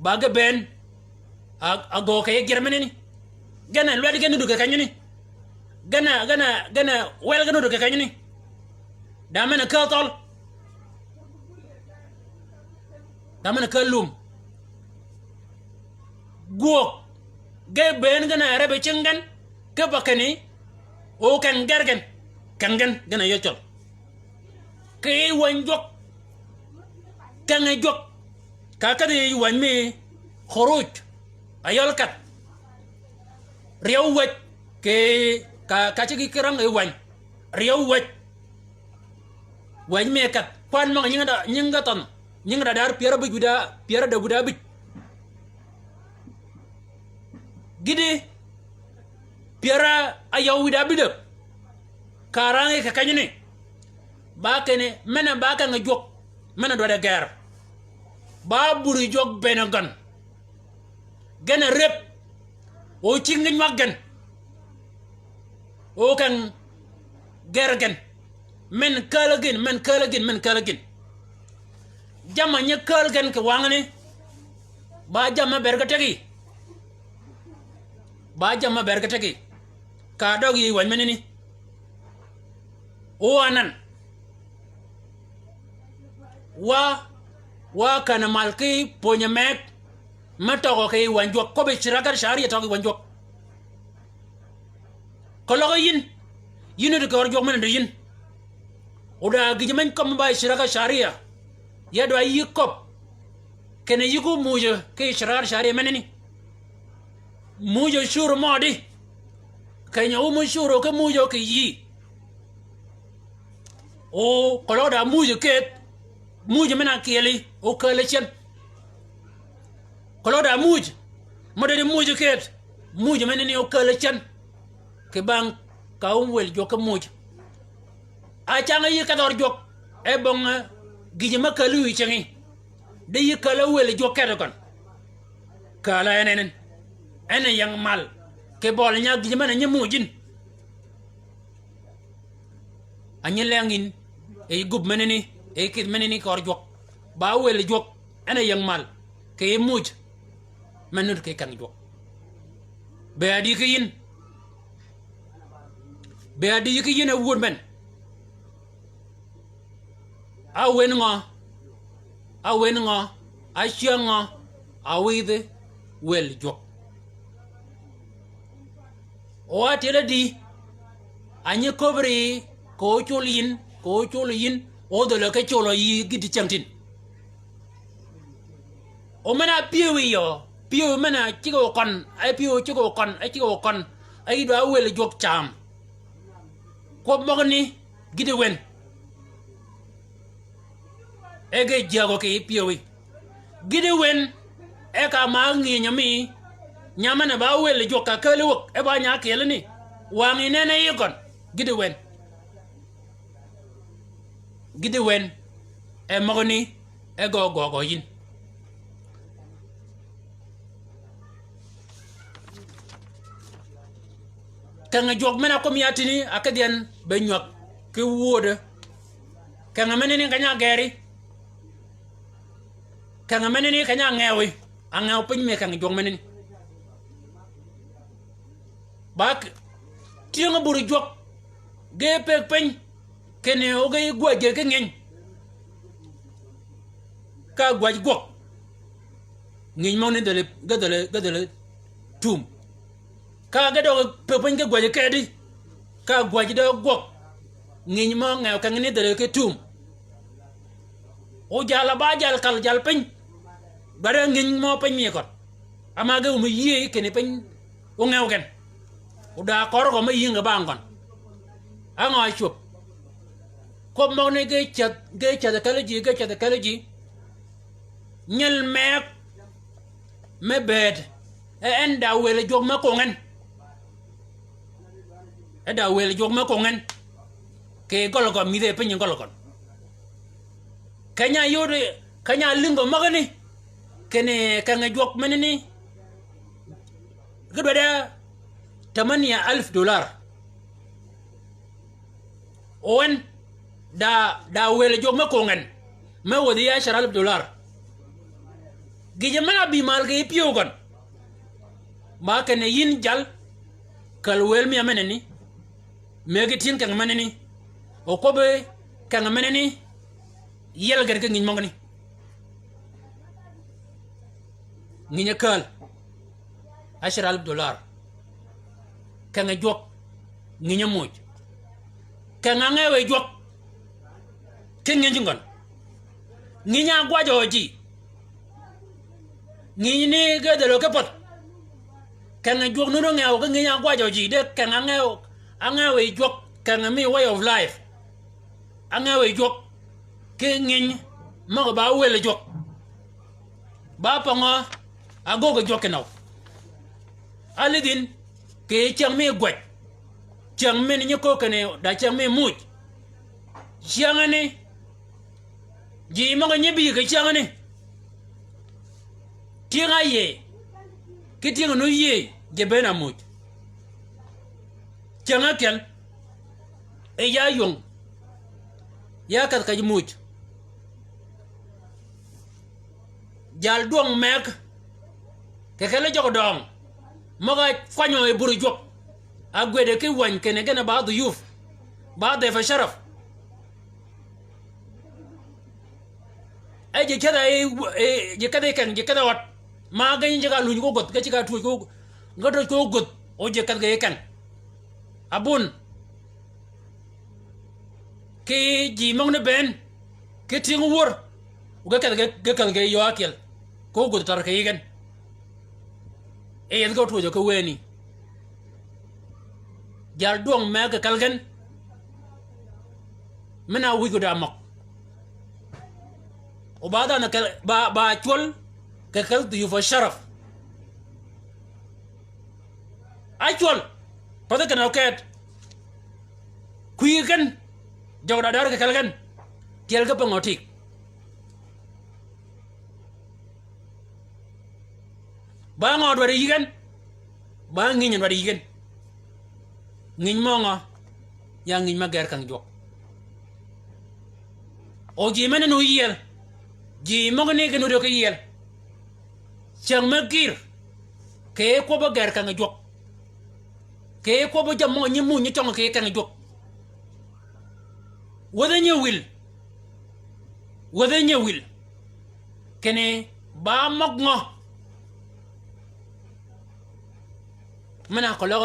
Ba ge bënn. A, a gø kì yij gyër men-a ni. Gen a lwed gen nudd kì kenyani. Gen a, gen a, gen a wel gen nudd kì kenyani. Da men-a kääl thøl. Da men-a kääl lum. Gwøg. Ge bënn gen a rep yi cing gen. Kipe kinni. O keng gër gen. Keng gen, gen a yij cøl. Kì yij wäny jwøk. Keng yij jwøk. Ka kedhi yij wäny mi khuruj. Ayøl kedh. Ryew wäj. Kì ka, ka cigi ki rang yij wäny. Ryew wäj. Wäny mi kedh. Kwan møg-a nyingi da, nyingi da thønh. Nyingi da dar pyär abïj wïda, pyär ádäg wïda abïj. Gïti, pyär áyøw wïda abïdäg. Ka rang yi kì kenyani. Ba kinni, men-a ba keng jwøk, men-a dwaddi gër. Ba buri jwøk bënn gøn. Gen a rep. O cing nywag gen. O keng gër gen. Men kääl gïn, men kääl gïn, men kääl gïn. Jamm-a nyi kääl gen kì wangani. Ba jamm-a bër ge tegi. Ba jamm-a bër ge tegi. Ka døg yi wäny menani. O anan. Wa, wa kän-a mal ki pwönyi meg. Me tøgø kì wäny jwøk. Kwøbbi shirakat shariya tøgø yi wäny jwøk. Keløg yïn, yïn di kì ør jwøk men-a di yïn. O da gïj men kömi ba shirakat shariya. Ya dwa yï köbb. Kinni yï ko muuj ki sharaar shari menani. Muuj cur mødi. Keny-a ómø cur ki muuj ki yï. O, keløg da muuj keth. Muuj men-a kyeli, o kääl cen. Keløg da muuj. Mø deri muuj keth. Muuj menani o kääl cen. Kì bang ka ómø wël jwøk ki muuj. A cang yï kedh ør jwøk. E bong, eh, gïjø me kääl yi cingi. Di yï kääl wël jwøk keth gøn. Kääl en en. En ying mal. Kì bøli nya gïjø men-a nyi muuj yïn. A nyi leng yïn, e yï gub menani, e yï kidh menani kør jwøk. Ba wël jwøk, en a ying mal, kì yï muuj, me nud ki keng jwøk. Be adi ki yïn, be adi ki yïn a wud men. A wen ngø, a wen ngø, a cyäng ngø, a widhi wël jwøk. O a tyel adi, a nyi köbri, ko cul yïn, ko cul yïn, o dhölø ke cul yï gïti cyängtïn. O men-a pyëw yi yø, pyëw men-a cigø køn, e pyëw cigø køn, e cigø køn, e yï dwa wël jwøk cam. Kwøb møgani, gïti wen. E ge jyägø kì yï pyëwi. Gïti wen, e ka ma ngïnyø mi, nya men-a ba wël jwøk ka kääl wäg, e ba nya kyelani. Wang yi nen e yï gøn, gïti wen. Gïti wen, e møgani, e gø gøgø yïn. Keng jwøk men-a kømmi ya tïni, a kedhi en be nywäg ki wödø. Keng menani keny-a geri. Keng menani keny-a ngewwi. A ngew piny mi keng jwøk menani. Ba k-, tyëng bur jwøk. Ge pëgg piny. Kinni o ge gwäjji ki ngïny. Ka gwäj gwøg. Ngïny møgani dhäli, ge dhäli, ge dhäli tum. Ka ge døg pëgg piny ge gwäji kedi. Ka gwäji døg gwøg. Ngïny mø ngew kengani dhäli ki tum. O jal a ba jal kal jal piny. Bade ngïny mø piny mi køn. Ama ge ómø yïëy kinni piny. O ngew gen. O da kør gø me yïnge bang gøn. Á ngø a cwöb. Kwøb møgani ge ceth, ge ceth kelli ji, ge ceth kelli ji. Nyel meg me bëëd. E en da wël jwøk me kong en. E da wël jwøk me kong en. Kì gøl gøn, mïdhi piny gøl gøn. Keny-a yod, keny-a lïngø møgani. Kinni keng jwøk menani. Ge dwaddi tamania alf dolar. O en, da, da wël jwøk me kong en. Me wädhi ya ashara alf dolar. Gïjø men-a bï mal kì yï pyëw gøn. Ba kinni yïn jal, käl wël mi a menani. Mëggi tyëng keng menani. O kwøbbi keng menani. Yiel gen ki ngïny møgani. Ngïny-a kääl. Ashara alf dolar. Keng-a jwøk. Ngïny-a muuj. Keng-a ngew yi jwøk. Ki ngïny gøn. Ngïny-a ágwajø ji. Ngïny ni ge dhäli ki pädh. Keng-a jwøk nunu ngew ki ngïny-a ágwajø ji. De keng-a ngew, a ngew yi jwøk. Keng-a mi way of life. Á ngew yi jwøk, ki ngïny møg-a ba wël jwøk. Ba pøngø, a göggi jwøk kinøw. Álidh yïn, kì cyäng mi gwäj. Cyäng min nyi köög kinni, da cyäng mi muuj. Cyängani, ji møg-a nyi bï kì cyängani. Tyëng-a áyïëy, ki tyëng-a nu yïëy, ji bënn-a muuj. Cyäng ákyel, e ya ywöng, ya kedh kej muuj. Jal dwøng meg, kì kelli jøgø døøng, møg-a kwanyø yi bur jwøk, a gwëde ki wäny kinni gen-a ba dhuyuf, ba dhefe sharaf. E ji kedh-a, e, e, ji kedh-a keng, ji kedh-a ød. Ma ge nyi ji ka luny ko gödh, ge ji ka twöj ko, ge twöj ko gödh, o ji kedh ge keng. Abun. Ki ji møgani bënn, ki tyëng wör, o ge kedh ge, ge kedh ge yø ákyel. Ko gudh tar kì yij gen. E yethi ko twöjø ki weni. Jal dwøng me kì kelli gen. Men-a wïj ko da møg. O ba dhanhø kel, ba, ba cwøl, kì kel dhï yub sharaf. Ácwøl, pathi kinni oket. Kwï gen, jøg da däär kì kelli gen. Tyel ki pang otig. Ba ngø dwaddi yï gen? Ba ngïny dwaddi yï gen? Ngïny mø ngø? Ya ngïny me ger kang jwøk. O ji men-a nu yiel. Ji møgani ki nuti ki yiel. Cyäng me gïr. Kì kwøbbi ger kang jwøk. Kì kwøbbi jammì mø nyi muuj nyi cøng kì kang jwøk. Wäthi nyi wil. Wäthi nyi wil. Kinni ba møg ngø? Men-a koløg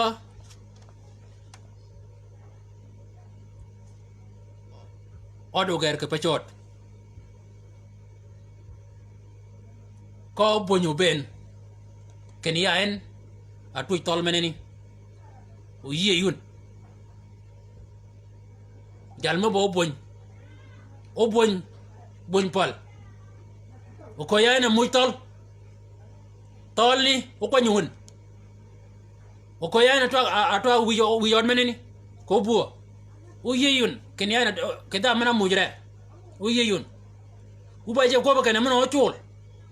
ød oger kì pacød. Ka óbwönyi óben. Kinni ya en, atwöj thøl menani. Oyie yi wun. Jal mø ba óbwöny. Óbwöny, bwöny pal. Okööj ya en amuuj thøl. Thølni, ókwany wun. Okööj ya en atwag, a-, atwag wïj, wïj ød menani. Ko bwöö. Oyie yi wun. Kinni ya en, kì dha men-a muuj re. Oyie yi wun. Wu ba je kwøbbi kinni men-a ócul.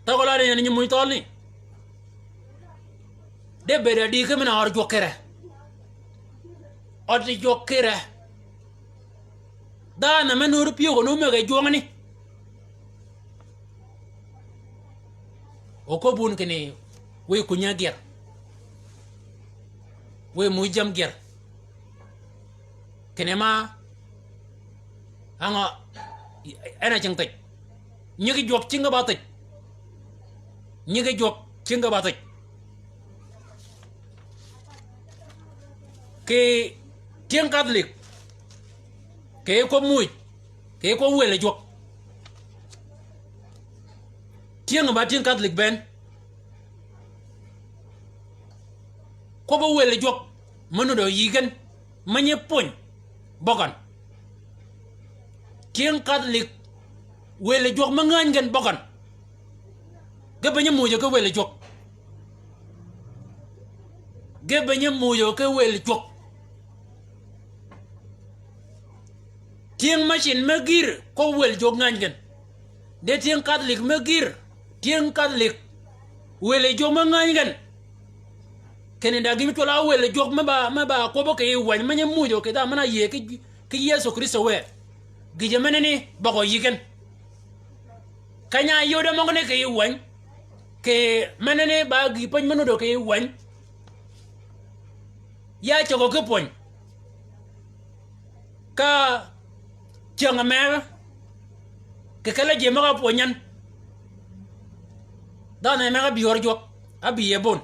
Thøg-a lani en nyi muuj thølni. De bëëd adi ki men-a ød jwøk kire. Ød jwøk kire. Dhanhø me nuti pyëw kì nu mëggi jwøngani. Oköbbi wun kinni wiy kunyi ágyër. Wiy muuj jammì gyër. Kinni ma á ngø en a cing thij. Nyigi jwøk cingi ba thij. Nyigi jwøk cingi ba thij. Kì tyëng Catholic. Kì kwøb muuj. Kì kwøb wël jwøk. Tyëng ba tyëng Catholic bënn. Kwøbbi wël jwøk me nuti yï gen, me nyi pwöny bøgøn. Tyëng Catholic, wël jwøk me ngäny gen bøgøn. Ge be nyi muuj ki wël jwøk. Ge be nyi muuj ki wël jwøk. Tyëng me cin me gïr, kwøb wël jwøk ngäny gen. De tyëng Catholic me gïr, tyëng Catholic. Wël jwøk me ngäny gen. Kinni da gïn cwøl á wël jwøk me ba, me ba kwøbbi kì yij wäny, me nyi muuj kì dha men-a yïëy ki, ki Yëso Krïstø wë. Gïjø menani bøggø yï gen. Keny-a áyode møgani kì yij wäny. Kì menani ba gï päny me nuti kì yij wäny. Ya cöggø ki pwöny. Ka cyäng-a mëgg, kì kelli ji møg-a pwöny yan. Dhanhø mëgg ábï yör jwøk, ábï yie bön.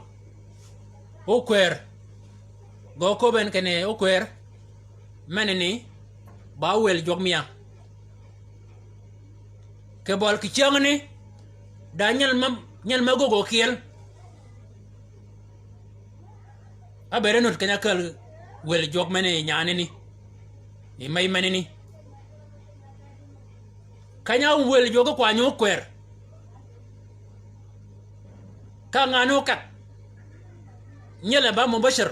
Ókwër. Gø köbben kinni ókwër. Menani, ba wël jwøk mia. Kì bøli kì cyängani, da nyel ma, nyel ma göggi kyel. Ábëëd e nut keny-a ákääl wël jwøk men-a yi nyanani. Yi mey menani. Keny-a wël jwøk ki kwany ókwër. Ka ngan ókadh. Nyel-a ba mubashir.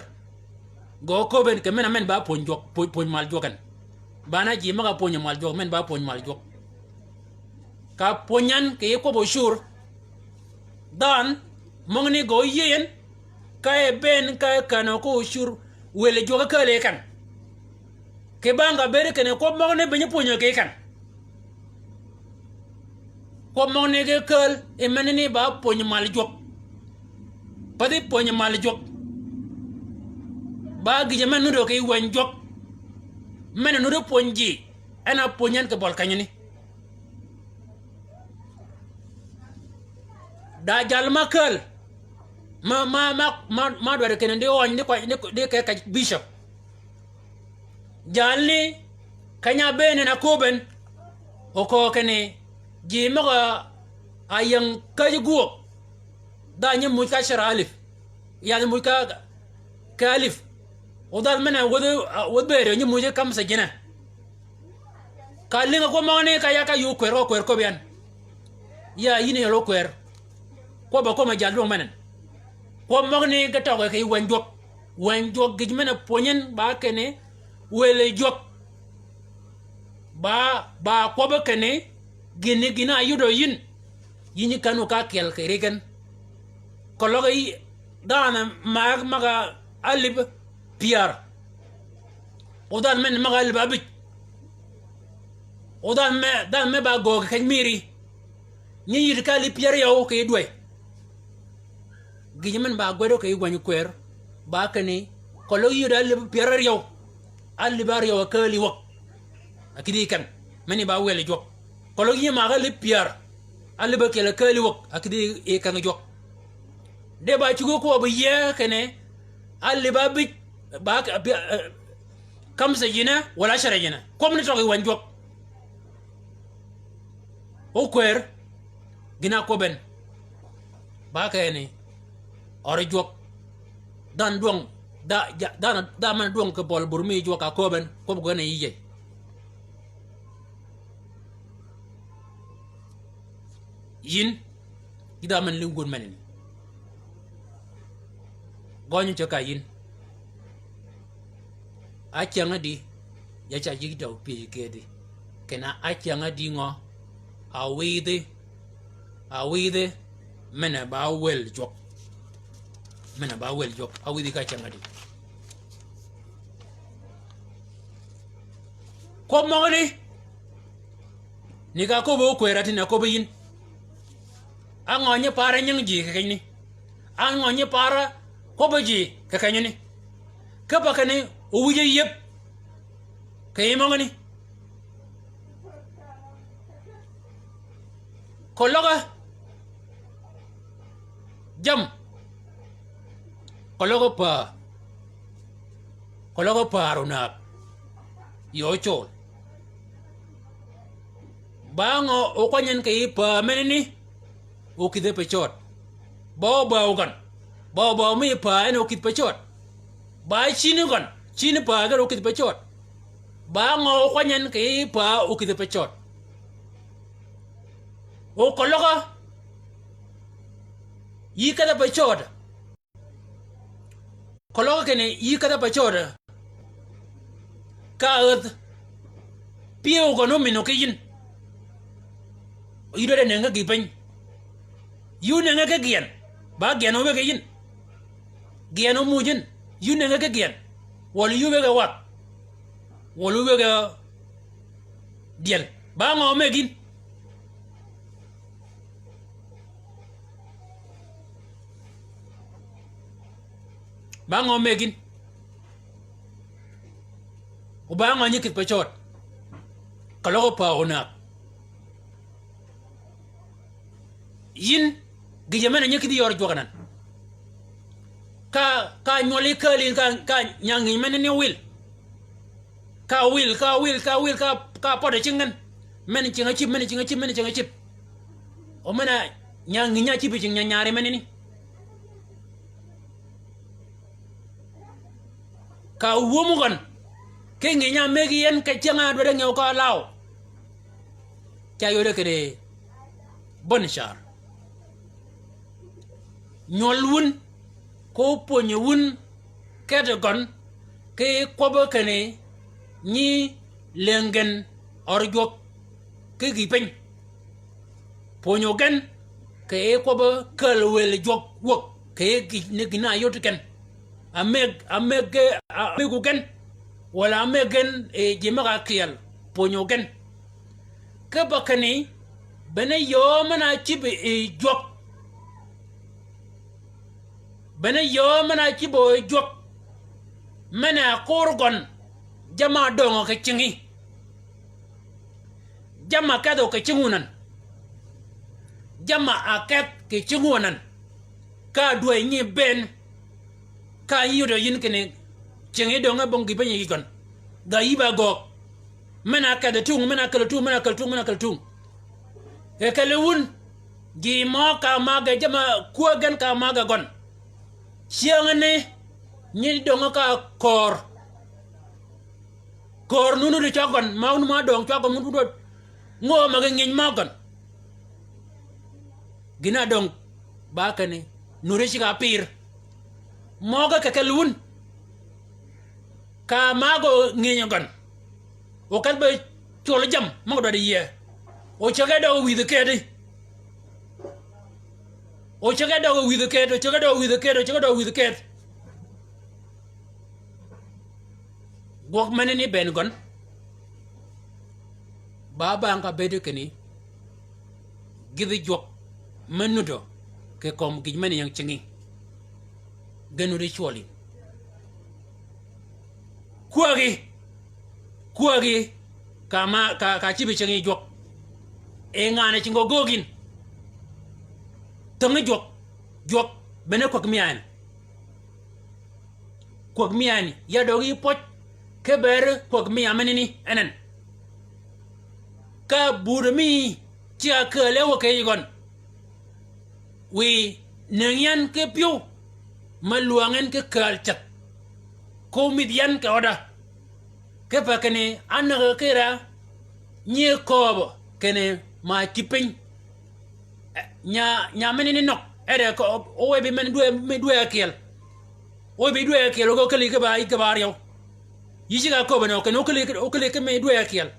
Gø köbben kì men-a men ba pwöny jwøk, pwöny, pwöny mal jwøk en. Ba na ji møg-a pwönyi mal jwøk, men ba pwönyi mal jwøk. Ka pwönyi yan kì yij kwøb ocur. Dhanhø, møgani gø yïëy yan, ka e bënn, ka e känø ki ocur, wël jwøk kääl yi kan. Kì bang ka bëëd kinni kwøb møgani be nyi pwönyø kì yi kan. Kwøb møgani ge kääl, yi menani ba pwönyi mal jwøk. Pathi pwönyi mal jwøk. Ba gïjø men-a nuti kì yij wäny jwøk. Men-a nuti pwönyi ji. En a pwönyi yan kì bøli kenyani. Da jal ma kääl. Ma, ma, ma, ma, ma dwaddi kinni di øny, di kwany, di, di ke ka bishop. Jalni, keny-a ábëën en a köbben, oköög kinni, ji møg-a áyäng käjji gwöög, Dha nyi muuj ka cere alïb. Yaani muuj ka, ka alïb. O dha men-a wädhi, wädhi bëëd nyi muuj kamsa jinne. Ka lïngi kwøb møgani ka ya ka yuu kwër, ko kwër köbbi yan. Ya yïn yøl ókwër. Kwøbb-a kwøb-a jal dwøng menen. Kwøb møgani ge tøgge kì yij wänyi jwøk. Wänyi jwøk gïj men-a pwönyi en ba kinni wël jwøk. Ba, ba kwøbbi kinni gïnni gïn-a áyudø yïn. Yïn nyi kän-a ka kyel kì ri gen. Keløg yi dhanhø mag, mag-a alïb pyär. O dhanhø men mag-a alïb ábïj. O dhanhø me, dhanhø me ba göög keny mïri. Nyi yïddi ka alïb pyär áryew kì yij dwäy. Gïjø men ba ágwedø kì yij wänyi kwër, ba kinni, keløg yïddi alïb pyär áryew. Alïb áryew ákääl yi wäg. A kïdhi yi keng. Meni ba wël jwøk. Keløg yï mag alïb pyär. Alïb ákyel ákääl yi wäg. A kïdhi yi keng jwøk. De ba cuggi kwøbbi yïëy kinni, alïb ábïj, ba, ba, eh, kamsa jinne, walà cere jinne. Kwøb ni tøggi wänyi jwøk. Ókwër, gïn-a ákwøb en. Ba kinni, øri jwøk. Dhanhø dwøng, dha, ja, dhanhø, dha men-a dwøng kì bøli bur mi jwøk a köbbi en, kwøb gøn-a yï yij. Yïn, yi dha men-a lïngi wun menani. Gøny ceg ka yïn. Ácäng-a di, ya ca yïg tøw pyëj kedi. Kinni ácäng-a di ngø, awïdhi, awïdhi, men-a ba wël jwøk. Men-a ba wël jwøk, awïdhi ka ácäng-a di. Kwøb møgani, ni ka áköbbi ókwër a tïn a köbbi yïn. Á ngø nyi para nying ji kì kenyani. Á ngø nyi para kwøbbi ji kì kenyani. Kipe kinni ówïj áyïëb kì yij møgani. Keløg jammì. Keløg pää. Keløg pär onäg. Yi ócol. Ba ngø okwany en kì yij pää menani? Okïdhe pecøød. Ba óbäw gøn. Ba óbäw mi pää en okïdh pecøød. Ba cïni gøn. Cïni pää gen okïdh pecøød. Ba ngø okwany en kì yij pää okïdhe pecøød. O keløg yï kedhe pecøød. Keløg kinni yï kedhe pecøød. Ka ädh pyëw gøn ómïnø ki yïn. Yï dwaddi nëngi gï piny. Yï ónëngi ki gyën. Ba gyën ówëggi yïn. Gyën ómuuj yïn. Yï ónëngi ki gyën. Wøl yï ówëggi wadh. Wøl ówëggi dyel. Ba ngø ómëggi yïn? Ba ngø ómëggi yïn? O ba ngø nyi kïdh pecøød? Keløg pää onäg. Yïn, gïjø men-a nyi kïdhi yøør jwøk anan. Ka, ka nywøl yi kääl yïn ka, ka nyangngïny men-a ni wil. Ka wil, ka wil, ka wil, ka, ka pøddi cing gen. Men-a cing-a cïb, men-a cing-a cïb, men-a cing-a cïb. O men-a nyangngïny-a cïb yi cing nyanyari menani. Ka wum gøn. Ki ngïny-a mëggi en kì cyäng-a dwaddi ngëw ka law. Ca yode kede bøn car. Nywøl wun, ko pwönyi wun, keddi gøn, ki kwøbbi kinni nyi lëngi gen ør jwøk ki gï piny. Pwönyi gen, kì kwøbbi käl wël jwøk wäg, kì gïn-a yod gen. Amëg, amëg, amëggu gen, walà amëg gen, e, ji møg-a kyel, pwönyi gen. Kipe kinni, bene yöö men-a cïb yi jwøk. Bene yöö men-a cïb yi jwøk. Men-a kur gøn, jamm-a döngø kì cinggi. Jamm-a kedhø kì cinggi wun anan. Jamm-a kedh kì cinggi wun anan. Ka dwäy nyi bënn. Ka yï yodø yïn kinni, cinggi döngø bong gï piny yi gøn. Ga yï ba göög. Men-a kedhi tung, men-a käl tung, men-a käl tung, men-a käl tung. E kelli wun. Ji mø ka magø jamm-a kwäg gen ka magø gøn. Cyängani nyi döng ka köör. Köör nunu di cwag gøn, ma wun ma döng cwag gøn, wun wun död. Ngö ma gi nginy mø gøn. Gïn-a döng ba kinni, nuri cigg-a pïr. Møgø kì kelli wun. Ka magø nginy gøn. O kedh be cwøl jammì møg-a dwaddi yie. O cäge døg wïdhi kedi. O cäge døg wïdhi kedi, o cäge døg wïdhi kedi, o cäge døg wïdhi kedi. Gwøg menani bënn gøn. Ba bang ka bëëd kinni. Gïdhi jwøk me nudø kì kömi gïj men-a ying cingi. Gen nuddi cwøl yïn. Kwägi. Kwägi. Ka ma, ka, ka cïbi cingi jwøk. E ngan-a cingi gøggi yïn. Thöngi jwøk. Jwøk. Bene kwäg miya en. Kwäg miya en. Ya døgi pwøj. Ki bëëd kwäg miya menani en en. Ka buti mi ci-a kääl e wø kì yij gøn. Wiy nëngi yan ki pyëw, me lwäng en ki kääl ceth. Ko midh yan kì øda. Kipe kinni, ánäg ki ra, nyi kööbø, kinni, ma cïb piny. Eh, nya, nya menani nøg, ere ko, o, o we bi men dwe, mi dwe ákyel. O we bi dwe ákyel, o kelli ki ba, ki ba áryew. Yï cigg-a kööbø nø, kinni o kelli, o kelli ki mi dwe ákyel.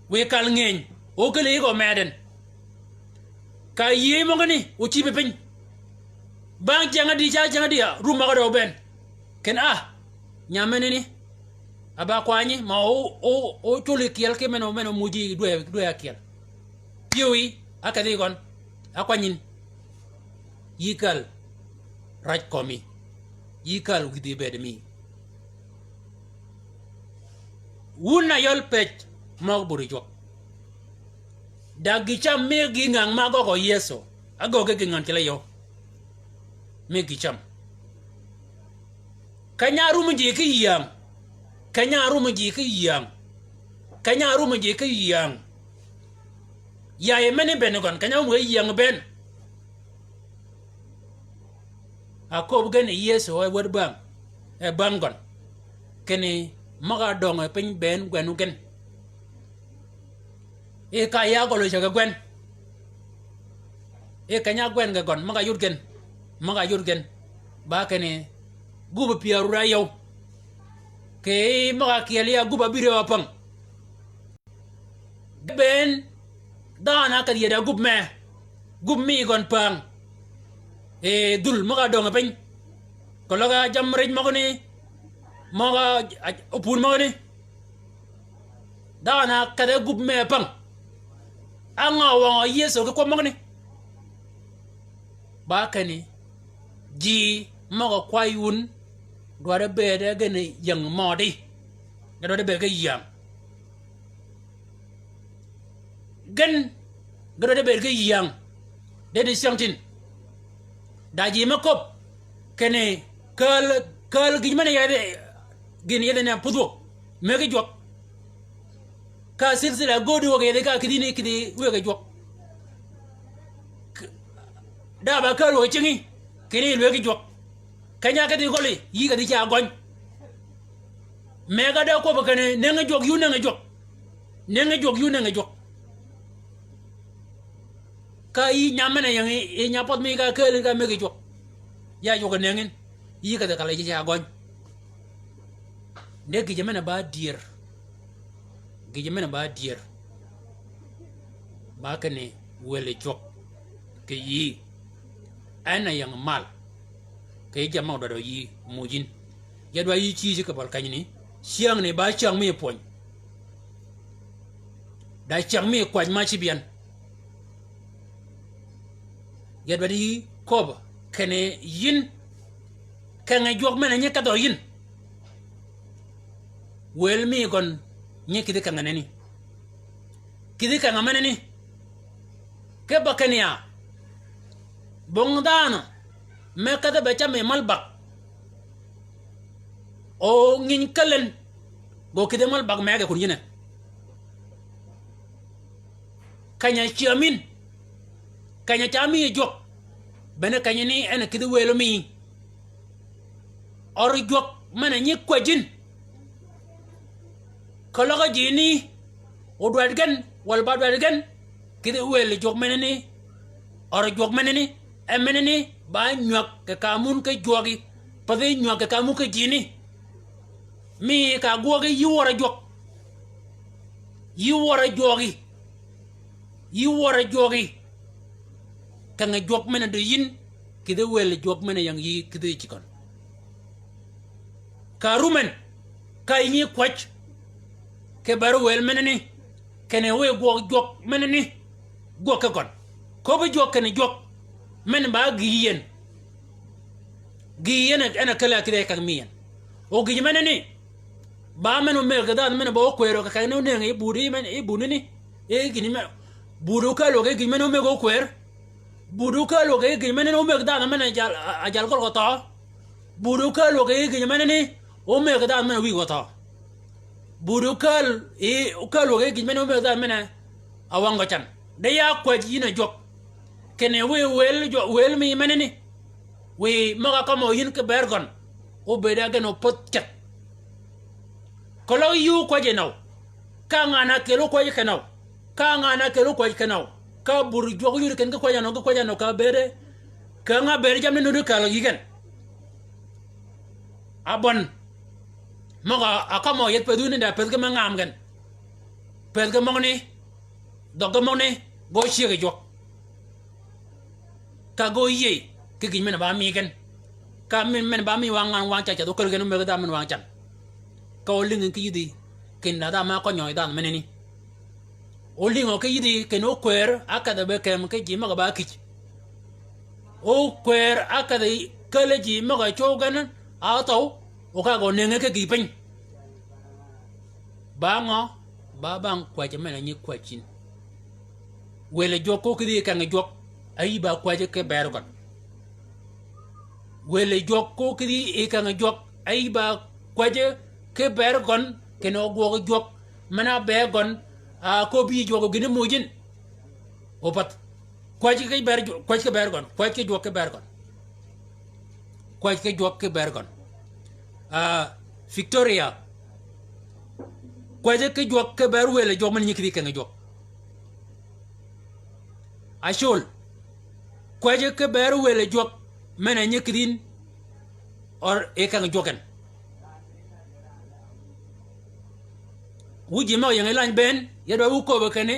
Wiy kal ngeny, o kelli ki gø meden. Ka yïëy møgani, o cïbi piny. Bang cyäng ádï, ca cyäng ádï, a, rum møg-a dø bënn. Kinni, a, nya menani. A ba kwanyi, ma o, o, o cwøli kyel ki men-a, men-a muji dwe, dwe ákyel. Pyëwí, ákedhi gøn, ákwanyin. Yï kääl, rac kömi. Yï kääl wïdhi bëëd mi. Wun a yøl pëj, møg buti jwøk. Da gï cam mi gï ngang ma gøgø Yëso, ágöggi gï ngan cele yø. Mi gï cam. Keny-a árum ji ki yïäng. Keny-a árum ji ki yïäng. Keny-a árum ji ki yïäng. Yayi meni bënn gøn, keny-a árum ki yïäng bënn. Aköbbi gen Yëso e wäd bäng, e bäng gøn. Kinni møg-a döngø piny bënn gwenu gen. E ka ya gøl-a cägi gwen. E keny-a gwen ge gøn, møg-a yud gen. Møg-a yud gen. Ba kinni, gub pyär wur áyøw. Kì møg-a kyel ya gub ábïrø ápäng. Bënn, dhanhø ákedhi yede gub mee, gub mi gøn päng. E, dhul møg-a döngø piny. Keløg á jammì rij møgani, møg-a, a, opun møgani. Dhanhø ákedhe gub mee päng. Á ngø wøngø Yëso ki kwøb møgani. Ba kinni, ji møg-a kwäy wun, dwaddi bëëd gen ying mødi. Ge dwaddi bëëd ki yïäng. Gen, ge dwaddi bëëd ki yïäng. De di cyängtïn. Da ji me köbb. Kinni kääl, kääl gïj men-a yethi, gïn yethi ne pudhwø. Mëggi jwøk. Ka silsila göddi wøg yethi ka kïdhi ni kïdhi wëggi jwøk. K-, da ba kääl wøg cingi, kinni lwëggi jwøk. Keny-a ákedhi gøli, yï kedhi ca gøny. Mëgg-a da kwøbbi kinni, nëngi jwøk, yï nëngi jwøk. Nëngi jwøk, yï nëngi jwøk. Ka yï nya men-a ying, yï nya pødh mi ka kääl ka mëggi jwøk. Ya jwøk nëngin, yï kedhi kal-a ji ca gøny. Ni gïjø men-a ba dyër. Gïjø men-a ba dyër. Ba kinni wël jwøk. Kì yï. En a ying mal. Kì yij jammì møg-a dwaddi yï muj yïn. Ya dwaddi yï cïï cï kì bøl kenyani. Cyängni ba cyäng mi pwöny. Da cyäng mi kwäj ma cïb yan. Ya dwaddi yï köbb kinni yïn. Kenge jwøk men-a nyi kedhø yïn. Wël mi gøn nyi kïdhi kenge neni. Kïdhi kenge meneni. Ki ba kinni ya. Bong dhanhø. Me kedhe be cam yi mal bag. O nginy käl en. Gø kïdhi mal bag megø kun yïne. Keny-a cyäm yïn. Keny-a ca mi yi jwøk. Bene keny-a ni en a kïdhi wël mi. Ør jwøk men-a nyi kwäjjin. Keløg ji ni, odwaddi gen, walà ba dwaddi gen, kïdhi wël jwøk menani, ør jwøk menani, e menani, ba nywäg kì ka mun ki jwøgi, pathi nywäg kì ka mun ki ji ni. Mi ka gwøgi yï wør jwøk. Yï wør jwøgi. Yï wør jwøgi. Keng-a jwøk men-a di yïn, kïdhi wël jwøk men-a ying yï kïdhi yi cigøn. Ka rumen, ka yï nyi kwäj, kì bër wël menani, kinni wiy gwøg jwøk menani, gwøg ki gøn. Köbbi jwøk kinni jwøk, men ba gï yien. Gï yien en a käl-a kïdhi keng mi yien. O gïj menani, ba men omëggi kì dhanhø men-a ba ókwërø kì keng ni onëngi yi budi men, yi budi ni, yi gïj men, budi okääl wëggi gïj men-a omëggi ókwër. Budi okääl wëggi gïj menani omëggi dhanhø men-a jal, a, a jal gøl gø thøø. Budi okääl wëggi gïj menani omëggi dhanhø men-a wïj gø thøø. Budi okääl yi, okääl wëggi gïj menani omëggi dhanhø men-a wang gø can. De ya kwäj yïn a jwøk. Kinni wiy wël jwøk, wël mi menani. Wiy møg-a kømmø yïn ki bër gøn. Óbëëd a gen opödh ceth. Keløg yï ókwäj yi nøw. Ka ngan-a kelo kwäj kì nøw. Ka ngan-a kelo kwäj kì nøw. Ka bur jwøk yudi ken ki kwäj a nøw, ki kwäj a nøw ka bëëde. Ka nga bëëde jammì ni nuti kälø yï gen. Abøn. Møg-a, a kømmø yethi pëthi ni da pëthi ki me ngam gen. Pëthi ki møgani. Dhøggi møgani. Gø cyëggi jwøk. Ka gø yïëy, ki gïj men-a ba mi gen. Ka men, men-a ba mi wang ngan wang can, ca dho käl gen omëggi dhanhø men wang can. Ka ólïngø ki yïdhi, kinni dhanhø ma kønyø yi dhanhø menani. Ólïngø ki yïdhi, kinni ókwër, ákedh-a be kem ki ji møg-a ba kïj. Ókwër, ákedh-a käl ji møg-a cöw gen, a thøw, o ka gø nëngi ki gïï piny. Ba ngø, ba bang kwäjji men-a nyi kwäjji yïn. Wël jwøk ko kïdhi yi keng jwøk, a yï ba kwäjji ki bër gøn. Wël jwøk ko kïdhi yi keng jwøk, a yï ba kwäjji ki bër gøn, kinni ogwøg jwøk, men-a be gøn, a köbbi yï jwøk o gïn-a muuj yïn. Opödh. Kwäj ki bër jwøk, kwäj ki bër gøn, kwäj ki jwøk ki bër gøn. Kwäj ki jwøk ki bër gøn. Ah, Victoria. Kwäjji ki jwøk ki bër wël jwøk men-a nyi kïdhi keng jwøk. Acol. Kwäjji ki bër wël jwøk men-a nyi kïdhi yïn. Ør yi keng jwøk en. Wu ji møg-a ying yi lany bënn, ya dwaddi wu köbbi kinni,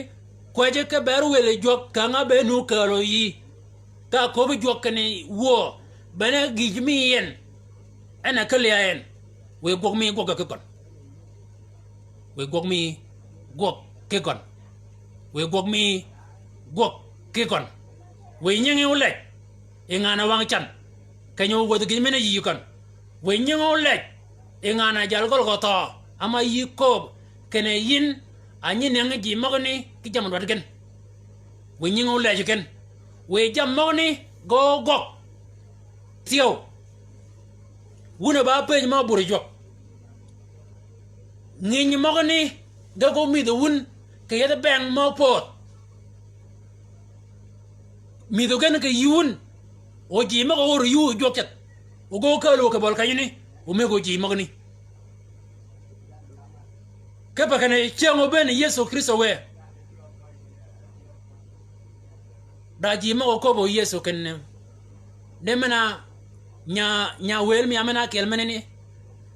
kwäjji ki bër wël jwøk keng-a be nu kääl yi. Ka köbbi jwøk kinni wuö, bene gïj mi yi en. En a källi ya en. Wiy gwøg mi gwøg ki gøn. Wiy gwøg mi gwøg ki gøn. Wiy gwøg mi gwøg ki gøn. Wiy nyingi ólej. Yi ngan-a wang can. Keny-a ówädhi gïn men-a yï gøn. Wiy nyingi ólej. Yi ngan-a jal gøl gø thøø. Ama yï kööb. Kinni yïn. A nyi nëngi ji møgani. Ki jammì dwaddi gen. Wiy nyingi ólej gen. Wiy jammì møgani. Gø gøg. Thyew. Wun a ba pëj mø bur jwøk. Ngïny møgani ge ko mïdhi wun kì yethi beng mø pöödh. Mïdhi gen kì yï wun. O ji møg-a óor yï jwøk ceth. O ge ókääl wø kì bøl kenyani. O mëgg o ji møgani. Kipe kinni cyäng obënn Yëso Krïstø wë. Da ji møg-a óköbbi Yëso kinni. Di men-a nya, nya wël mi a men-a ákyel menani.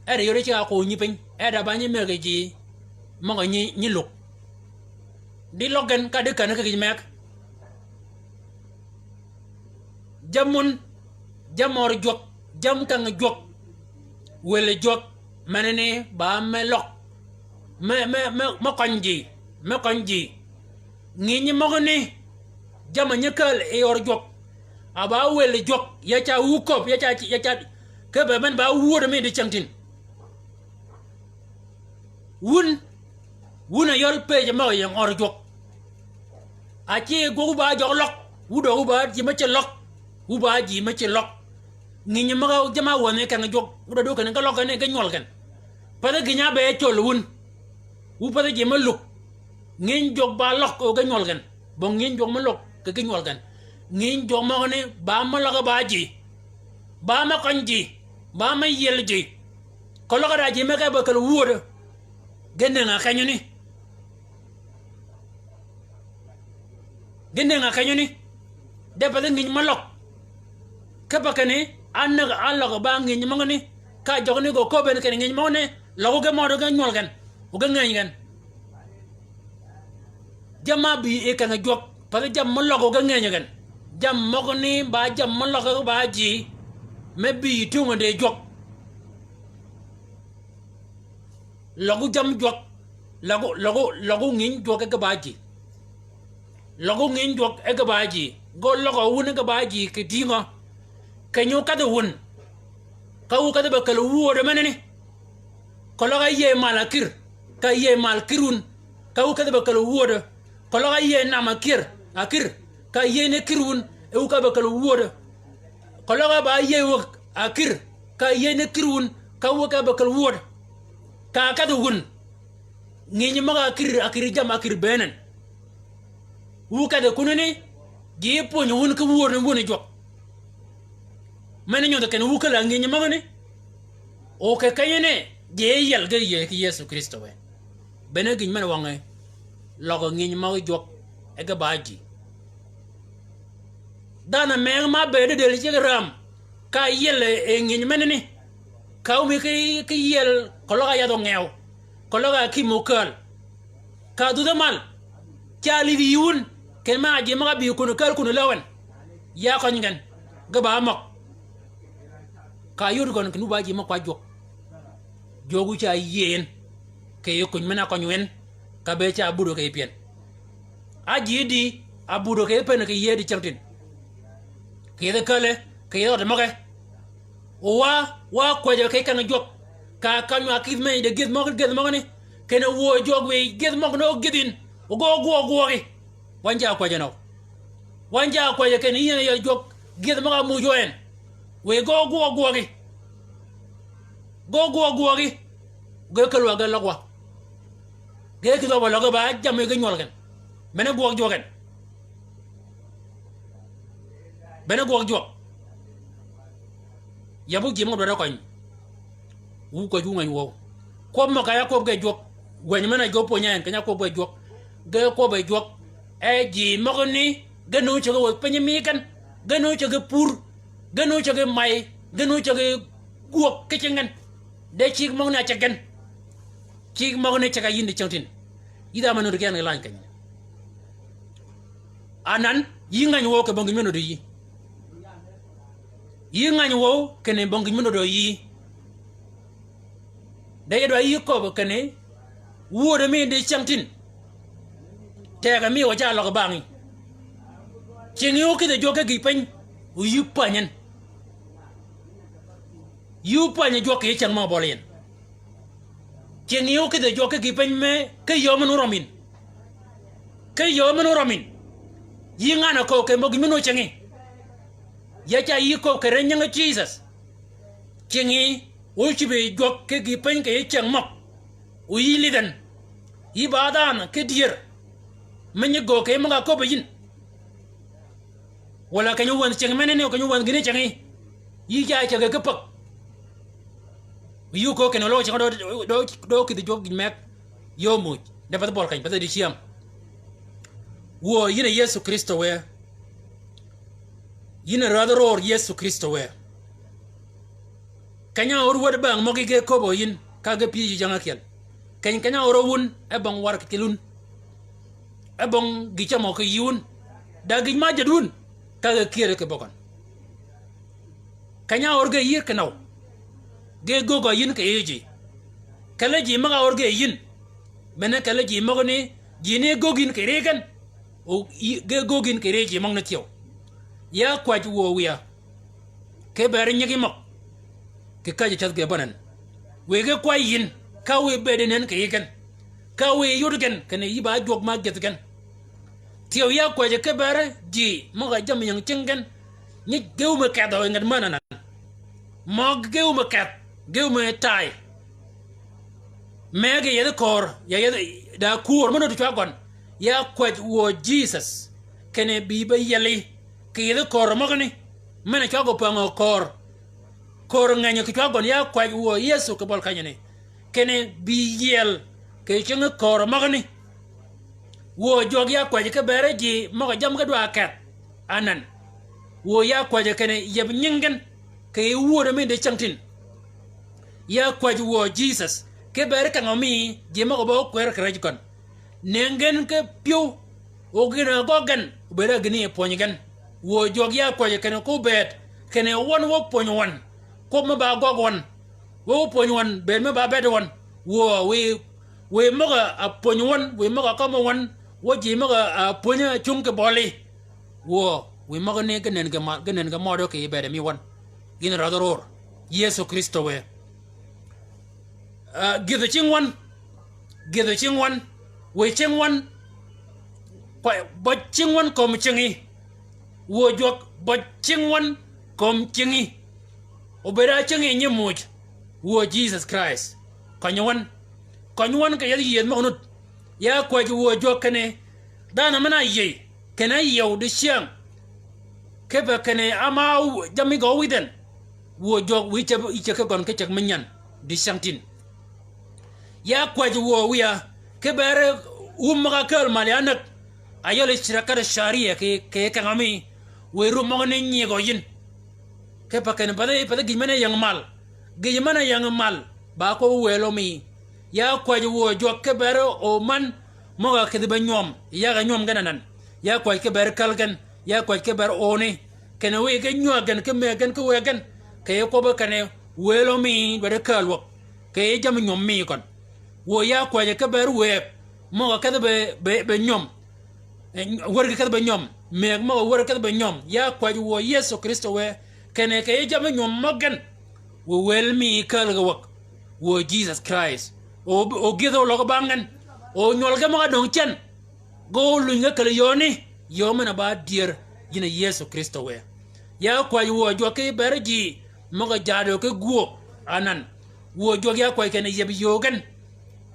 E di yod ci a ko nyi piny. E da ba nyi mëggi ji. Møg-a nyi, nyi lug. Di løg gen ka di känni ki gïj meg. Jammì wun, jammì ør jwøk, jammì keng jwøk, wël jwøk, menani ba me løg, me, me, me, me køny ji, me køny ji. Ngïnyi møgani, jammì nyi kääl yi ør jwøk, a ba wël jwøk, ya ca wu köbbi, ya ca, ya ca, kipe men ba wuöd mi di cyängtïn. Wun, wun a yøl pëjji møg-a ying ør jwøk. A ci gwøg wu ba jøg løg, wu døg wu ba ji me ci løg, wu ba ji me ci løg. Ngïnyi møg-a jamm-a wänh yi keng jwøk, wu da dwøg kinni ge løg gen, ge nywøl gen. Pathi gïnyi a be cöl wun. Wu pathi ji me lug. Ngïnyi jwøk ba løg o ge nywøl gen. Bong ngïnyi jwøk me løg kì ge nywøl gen. Ngïny jwøk møgani ba me løg ba ji. Ba me køny ji. Ba me yiel ji. Keløg da ji me ke be kel wuödø. Ge nënga kenyøni. Ge nënga kenyøni. De pathi ngïny me løg. Kipe kinni, á nëg, á løg ba ngïny møgani. Ka jøgani gø köbben kinni ngïny møgani. Løg ge møgani ge nywøl gen. O ge ngëny gen. Jamm-a bï yi keng jwøk, pathi jammì me løg o ge ngëny gen. Jammì møgani ba jammì me løg ba ji, me bï yi tungø di jwøk. Løgu jammì jwøk, løgu, løgu, løgu ngïny jwøk e ge ba ji. Løgu ngïny jwøk e ge ba ji. Ge óløg wun e ge ba ji kì dïngø. Keny-a ókedhi wun. Ka ókedhi be kel wuödø menani. Keløg áyiey mal akïr, ka yiey mal kïr wun, ka ókedhi be kel wuödø. Keløg áyiey nam akïr, akïr, ka yiey ni kïr wun, e ókedhi be kel wuödø. Keløg ába yiey wëg akïr, ka yiey ni kïr wun, ka ókedhi be kel wuödø. Ka kedhi wun. Ngïny møg-a kïr, akïr jammì akïr bëënen. Wu kedhi kunani, ji pwönyø wun ki wuödø wun jwøk. Meni nyodhi kinni wu käl-a ngïny møgani. O kì kenyani, ji yiel ge yïëy ki Yëso Krïstø wë. Bene gïn men wønge, løg ngïny møg jwøk, e ge ba ji. Dhanhø mëgg ma ábëëd dël ceg räm, ka yiel e ngïny menani. Ka ómi ki, ki yiel, keløg a yadh ongew, keløg a kïm okääl. Ka dhudhe mal, ca lidh yï wun, kinni men-a ji møg-a bï kun kääl kun löwen. Ya køny gen, ge ba møg. Ka yod gøn kinni wu ba ji mø kwa jwøk. Jwøk wu ca yiey en, kì yij kuny men-a køny wen, ka be ca budø kì yij pyën. Á ji di, a budø kì yij pënë kì yij di cängtïn. Kì yij käle, kì yij ød møge. O wa, wa kwäjjø kì keng jwøk. Ka kanywa kïdh me de gïth møg, gïth møgani. Kinni wuö jwøk wiy gïth møg ni o gïth yïn. O ge gwøg gwøgi. Wøn ja kwäjjø nø. Wøn ja kwäjjø kinni yïn a yij jwøk gïth møg-a muuj wø en. Wiy ge gwøg gwøgi. Ge gwøg gwøgi. Ge kälwa ge løgwa. Ge kïdhø ba løg ba jammì ge nywøl gen. Bene gwøg jwøk gen. Bene gwøg jwøk. Yabbu ji møg dwaddi køny. Wu kwäj wu ngäny wøw. Kwøb mø ka ya kwøb ge jwøk. Gweny men-a jwøk pwöny-a en keny-a kwøb ge jwøk. Ge kwøb ge jwøk. E ji møgani, ge nöng ceg wäth piny mi gen. Ge nöng ceg pur. Ge nöng ceg may. Ge nöng ceg gwøg ki cingi gen. De cigg møgani a ceg gen. Cigg møgani ceg-a yïn di cängtïn. Yï dha men nuti ki en kì lany keny. Anan, yï ngäny wøw kì bong gïn me nuti yï. Yï ngäny wøw kinni bong gïn me nuti yï. De yadwa yï köbbi kinni, wuödø mi di cängtïn. Tegø mi wa ca løg bangí. Cingi ókïdhi jwøk ki gï piny, o yï pwänyi en. Yï pwänyi jwøk kì yij cäng mø bøli en. Cingi ókïdhi jwøk ki gï piny me, ki yöö men orøm yïn. Ki yöö men orøm yïn. Yï ngan-a köög kì bong gïn men ocengi. Ya ca yï köög kì ri nyingi Jisøs. Cingi ócïb yi jwøk ki gï piny kì yij cäng møg. O yï lidh en. Yï ba dhanhø ki dyër. Me nyi göög kì yij møg-a köbbi yïn. Walà keny-a ówänh cingi menani, o keny-a ówänh gïni cingi. Yï ca cägi ki päg. Yï köög kinni løg cingi dø, dø, dø kïdhi jwøk gïn meg. Yöö muuj. De path bøl keny, path di cyäm. Wuö, yïn a Yëso Krïstø wë. Yïn a rädhi röör Yëso Krïstø wë. Keny-a ör wäd bäng møgí ge köbbi yïn, ka ge pyëj yi jäng ákyel. Keny keny-a ör wun, e bong war kì tyel wun. E bong gï cämø kì yï wun. Da gïj ma jäd wun, ka ge kyëri kì bøgøn. Keny-a ör ge yïr kì nøw. Ge göggø yïn kì yij ji. Kelli ji møg-a ör ge yïn. Bene kelli ji møgani, ji ni göggi yïn kì ri gen. O yï, ge göggi yïn kì ri ji møgani thyew. Ya kwäj wuö wïya. Ki beri nyigi møg. Kì käjji ceth ge bønen. Wiy ge kwäy yïn, ka wiy bëëdi nënn kì yij gen. Ka wiy yud gen, kinni yï ba jwøk ma gyëdh gen. Thyew ya kwäjji ki beri ji, møg-a jammì ying cingi gen. Nyi ge wum kedhø yi nget männan. Møg ge wum kedh, ge wum tay. Mëggi yethi köör, ya yethi da kwöör mø nuti cwa gøn. Ya kwäj wuö Jisøs. Kinni bï be yieli. kì yïdhi köör møgani, men-a cwag opängo köör. Köör ngenyø kì cwag gøn ya kwäj wuö Yëso kì bøl kenyani. Kinni bï yiel kì cingi köör møgani. Wuö jwøk ya kwäjji ki beri ji møg-a jammì ge dwa keth anan. Wuö ya kwäjji kinni yeb nying gen kì yij wödø mi di cängtïn. Ya kwäjji wuö Jisøs ki beri kengø mi ji møg-a ba ókwër kì rej gøn. Nëngi gen ki pyëw, o gïn-a gøggi gen obëëd a gïn-a pwönyi gen. Wuö jwøk ya kwäjji kinni ko bëëd kinni wøn wø pwönyi wøn kwøb me ba gøggi wøn. Wø pwönyi wøn bëëd me ba bëëd wøn. Wuö wiy, wiy møg-a pwönyi wøn, wiy møg-a kømmi wøn, wø ji møg-a pwönyi cungi kì bølli. Wuö wiy møgani ge nëngi ge ma-, ge nëngi ge mødø kì bëëd mi wøn. Gïn-a rädhi ror. Yëso Krïstø wë. Ah, gïdhø cing wøn, gïdhø cing wøn, wiy cing wøn, kwaj, bøj cing wøn kömi cingi. Wuö jwøk bøj cing wøn kömi cingi. Obëëd a cingi nyi muuj. Wuö Jisøs Krist. Køny wøn. Køny wøn kì yethi yïëdh møg-a nud. Ya kwäjji wuö jwøk kinni dhanhø men-a áyïëy kinni áyïëw dicyäng. Kipe kinni áma jammì gø ówïdh en. Wuö jwøk wiy ceg, yï ceg ki gøn ki ceg mi nyän dicyängtïn. Ya kwäjji wuö wiya ki beri wum møg-a kääl mal ya näg. Ayøli cirakat cariya kì, kì kengø mi wiy rum møgani nyigø yïn. Kipe kinni pathi, pathi gïj men-a ying mal. Gïj men-a ying mal ba ko wël omi. Ya kwäjji wuö jwøk ki beri o man møg-a kïdhi be nywøm, yag-a nywøm gen anan. Ya kwäjji ki beri käl gen, ya kwäjji ki beri oni. Kinni wiy ge nywäg gen, ki mëgg gen, ki wëgg gen. Kì yij kwøbbi kinni wël omi dwaddi kääl wäg. Kì yij jammì nywøm mi køn. Wuö ya kwäjji ki beri wëgg møg-a kedhi be, be, be nywøm. Eh, wär ki kedhi be nywøm. Mëgg møg-a wär kedhi be nywøm. Ya kwäjji wuö Yëso Krïstø wë. Kinni kì yij jammì nywøm møg gen. Wiy wël mi kääl ge wäg. Wuö Jisøs Krist. O, o gïdhø oløg bang gen. O nywøl ge møg-a döng cen. Ge ólunyi ge käl yööni. Yöö men-a ba dyër. Yïn a Yëso Krïstø wë. Ya kwäjji wuö jwøk ki beri ji møg-a jadø ki gwöög anan. Wuö jwøk ya kwäjji kinni yeb yöög gen.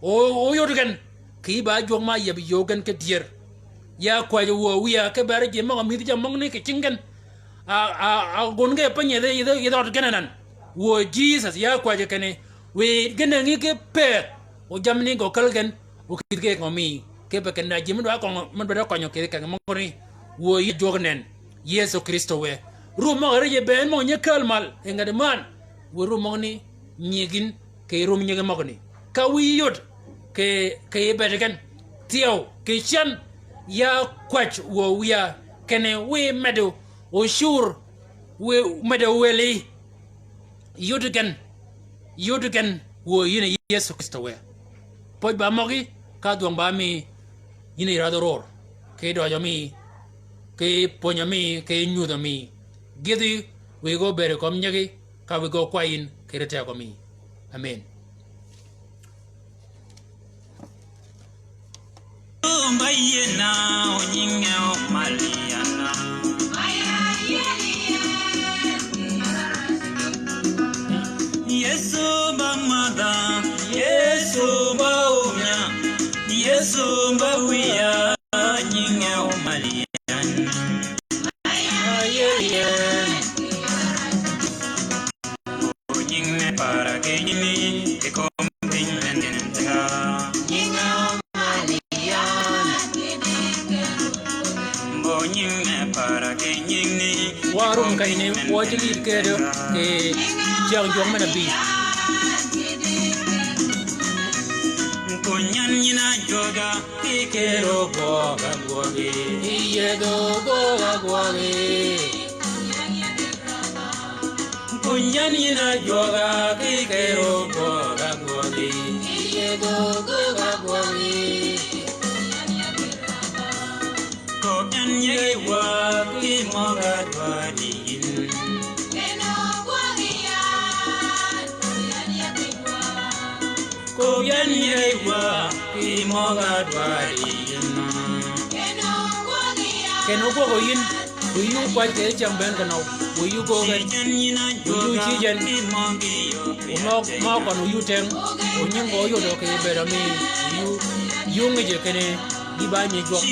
O, oyod gen. Kì yij ba jwøk ma yeb yöög gen ki dyër. Ya kwäjji wuö wiya ki beri ji møg-a mïdhi jammì møgani kì cing gen. A, a, a gun ge piny yeth, yeth, yeth ød gen anan. Wuö Jisøs ya kwäjji kinni wiy ge nëngi ki pëëth. O jammì ni gø käl gen. O kïdhi ge kengø mi. Kipe kinni da ji me dwaddi køny, me dwaddi kønyø kì kengø møgani. Wuö yï jwøk nënn. Yëso Krïstø wë. Rum møg-a rijji bënn møg-a nyi kääl mal. Yi nget männ. Wiy rum møgani nyig yïn kì rum nyigi møgani. Ka wiy yod kì, kì bëëd gen. Thyew kì cän. Ya kwäj wuö wiya kinni wiy meddi ocur, wiy meddi wëli. Yod gen, yod gen wuö yïn a Yëso Krïstø wë. Pwøj ba møgí, ka dhwøng ba mi, yïn a yi rädhi ror, ki døjø mi, ki pwönyø mi, ki nyudhø mi. Gïdhi wiy gø bëëd kömi nyigi, ka wiy gø kwäy yïn, ki ri tegø mi. Amen. Mba yiena, o nyinge o Maliana. Yesu mba madha, Yesu mba umya, Yesu mba wiya, nyinge o Maliana. Nying me para ke nying ni, e kom piny me nyen tenga. Nying me omalian. Mbo nying me para ke nying ni. Wa rum kayni, wa ci lid kede, ke ciang jwøk men a bi. Kunyan nyina jwøga. Kikero gwoga gwogi. Iyedo gwoga gwogi. Kunyan yina jwoga kikero gwoga gwogi. Iyedo gwoga gwogi. Kokan yewa kimoga dwadin. Kobyan yei wa, ki møg-a dwaddi yïn. Ken ogwøg yïn, wiy yï okwäj kì cam bënn kì nøw, wiy yï ogwøg en, wiy yï ocyij en, o møg, møg køn wiy yï oteng, o nying gø oyodø kì bëëd mi, wiy yï, yï ong'ëje kinni, yï ba nyi jwøk.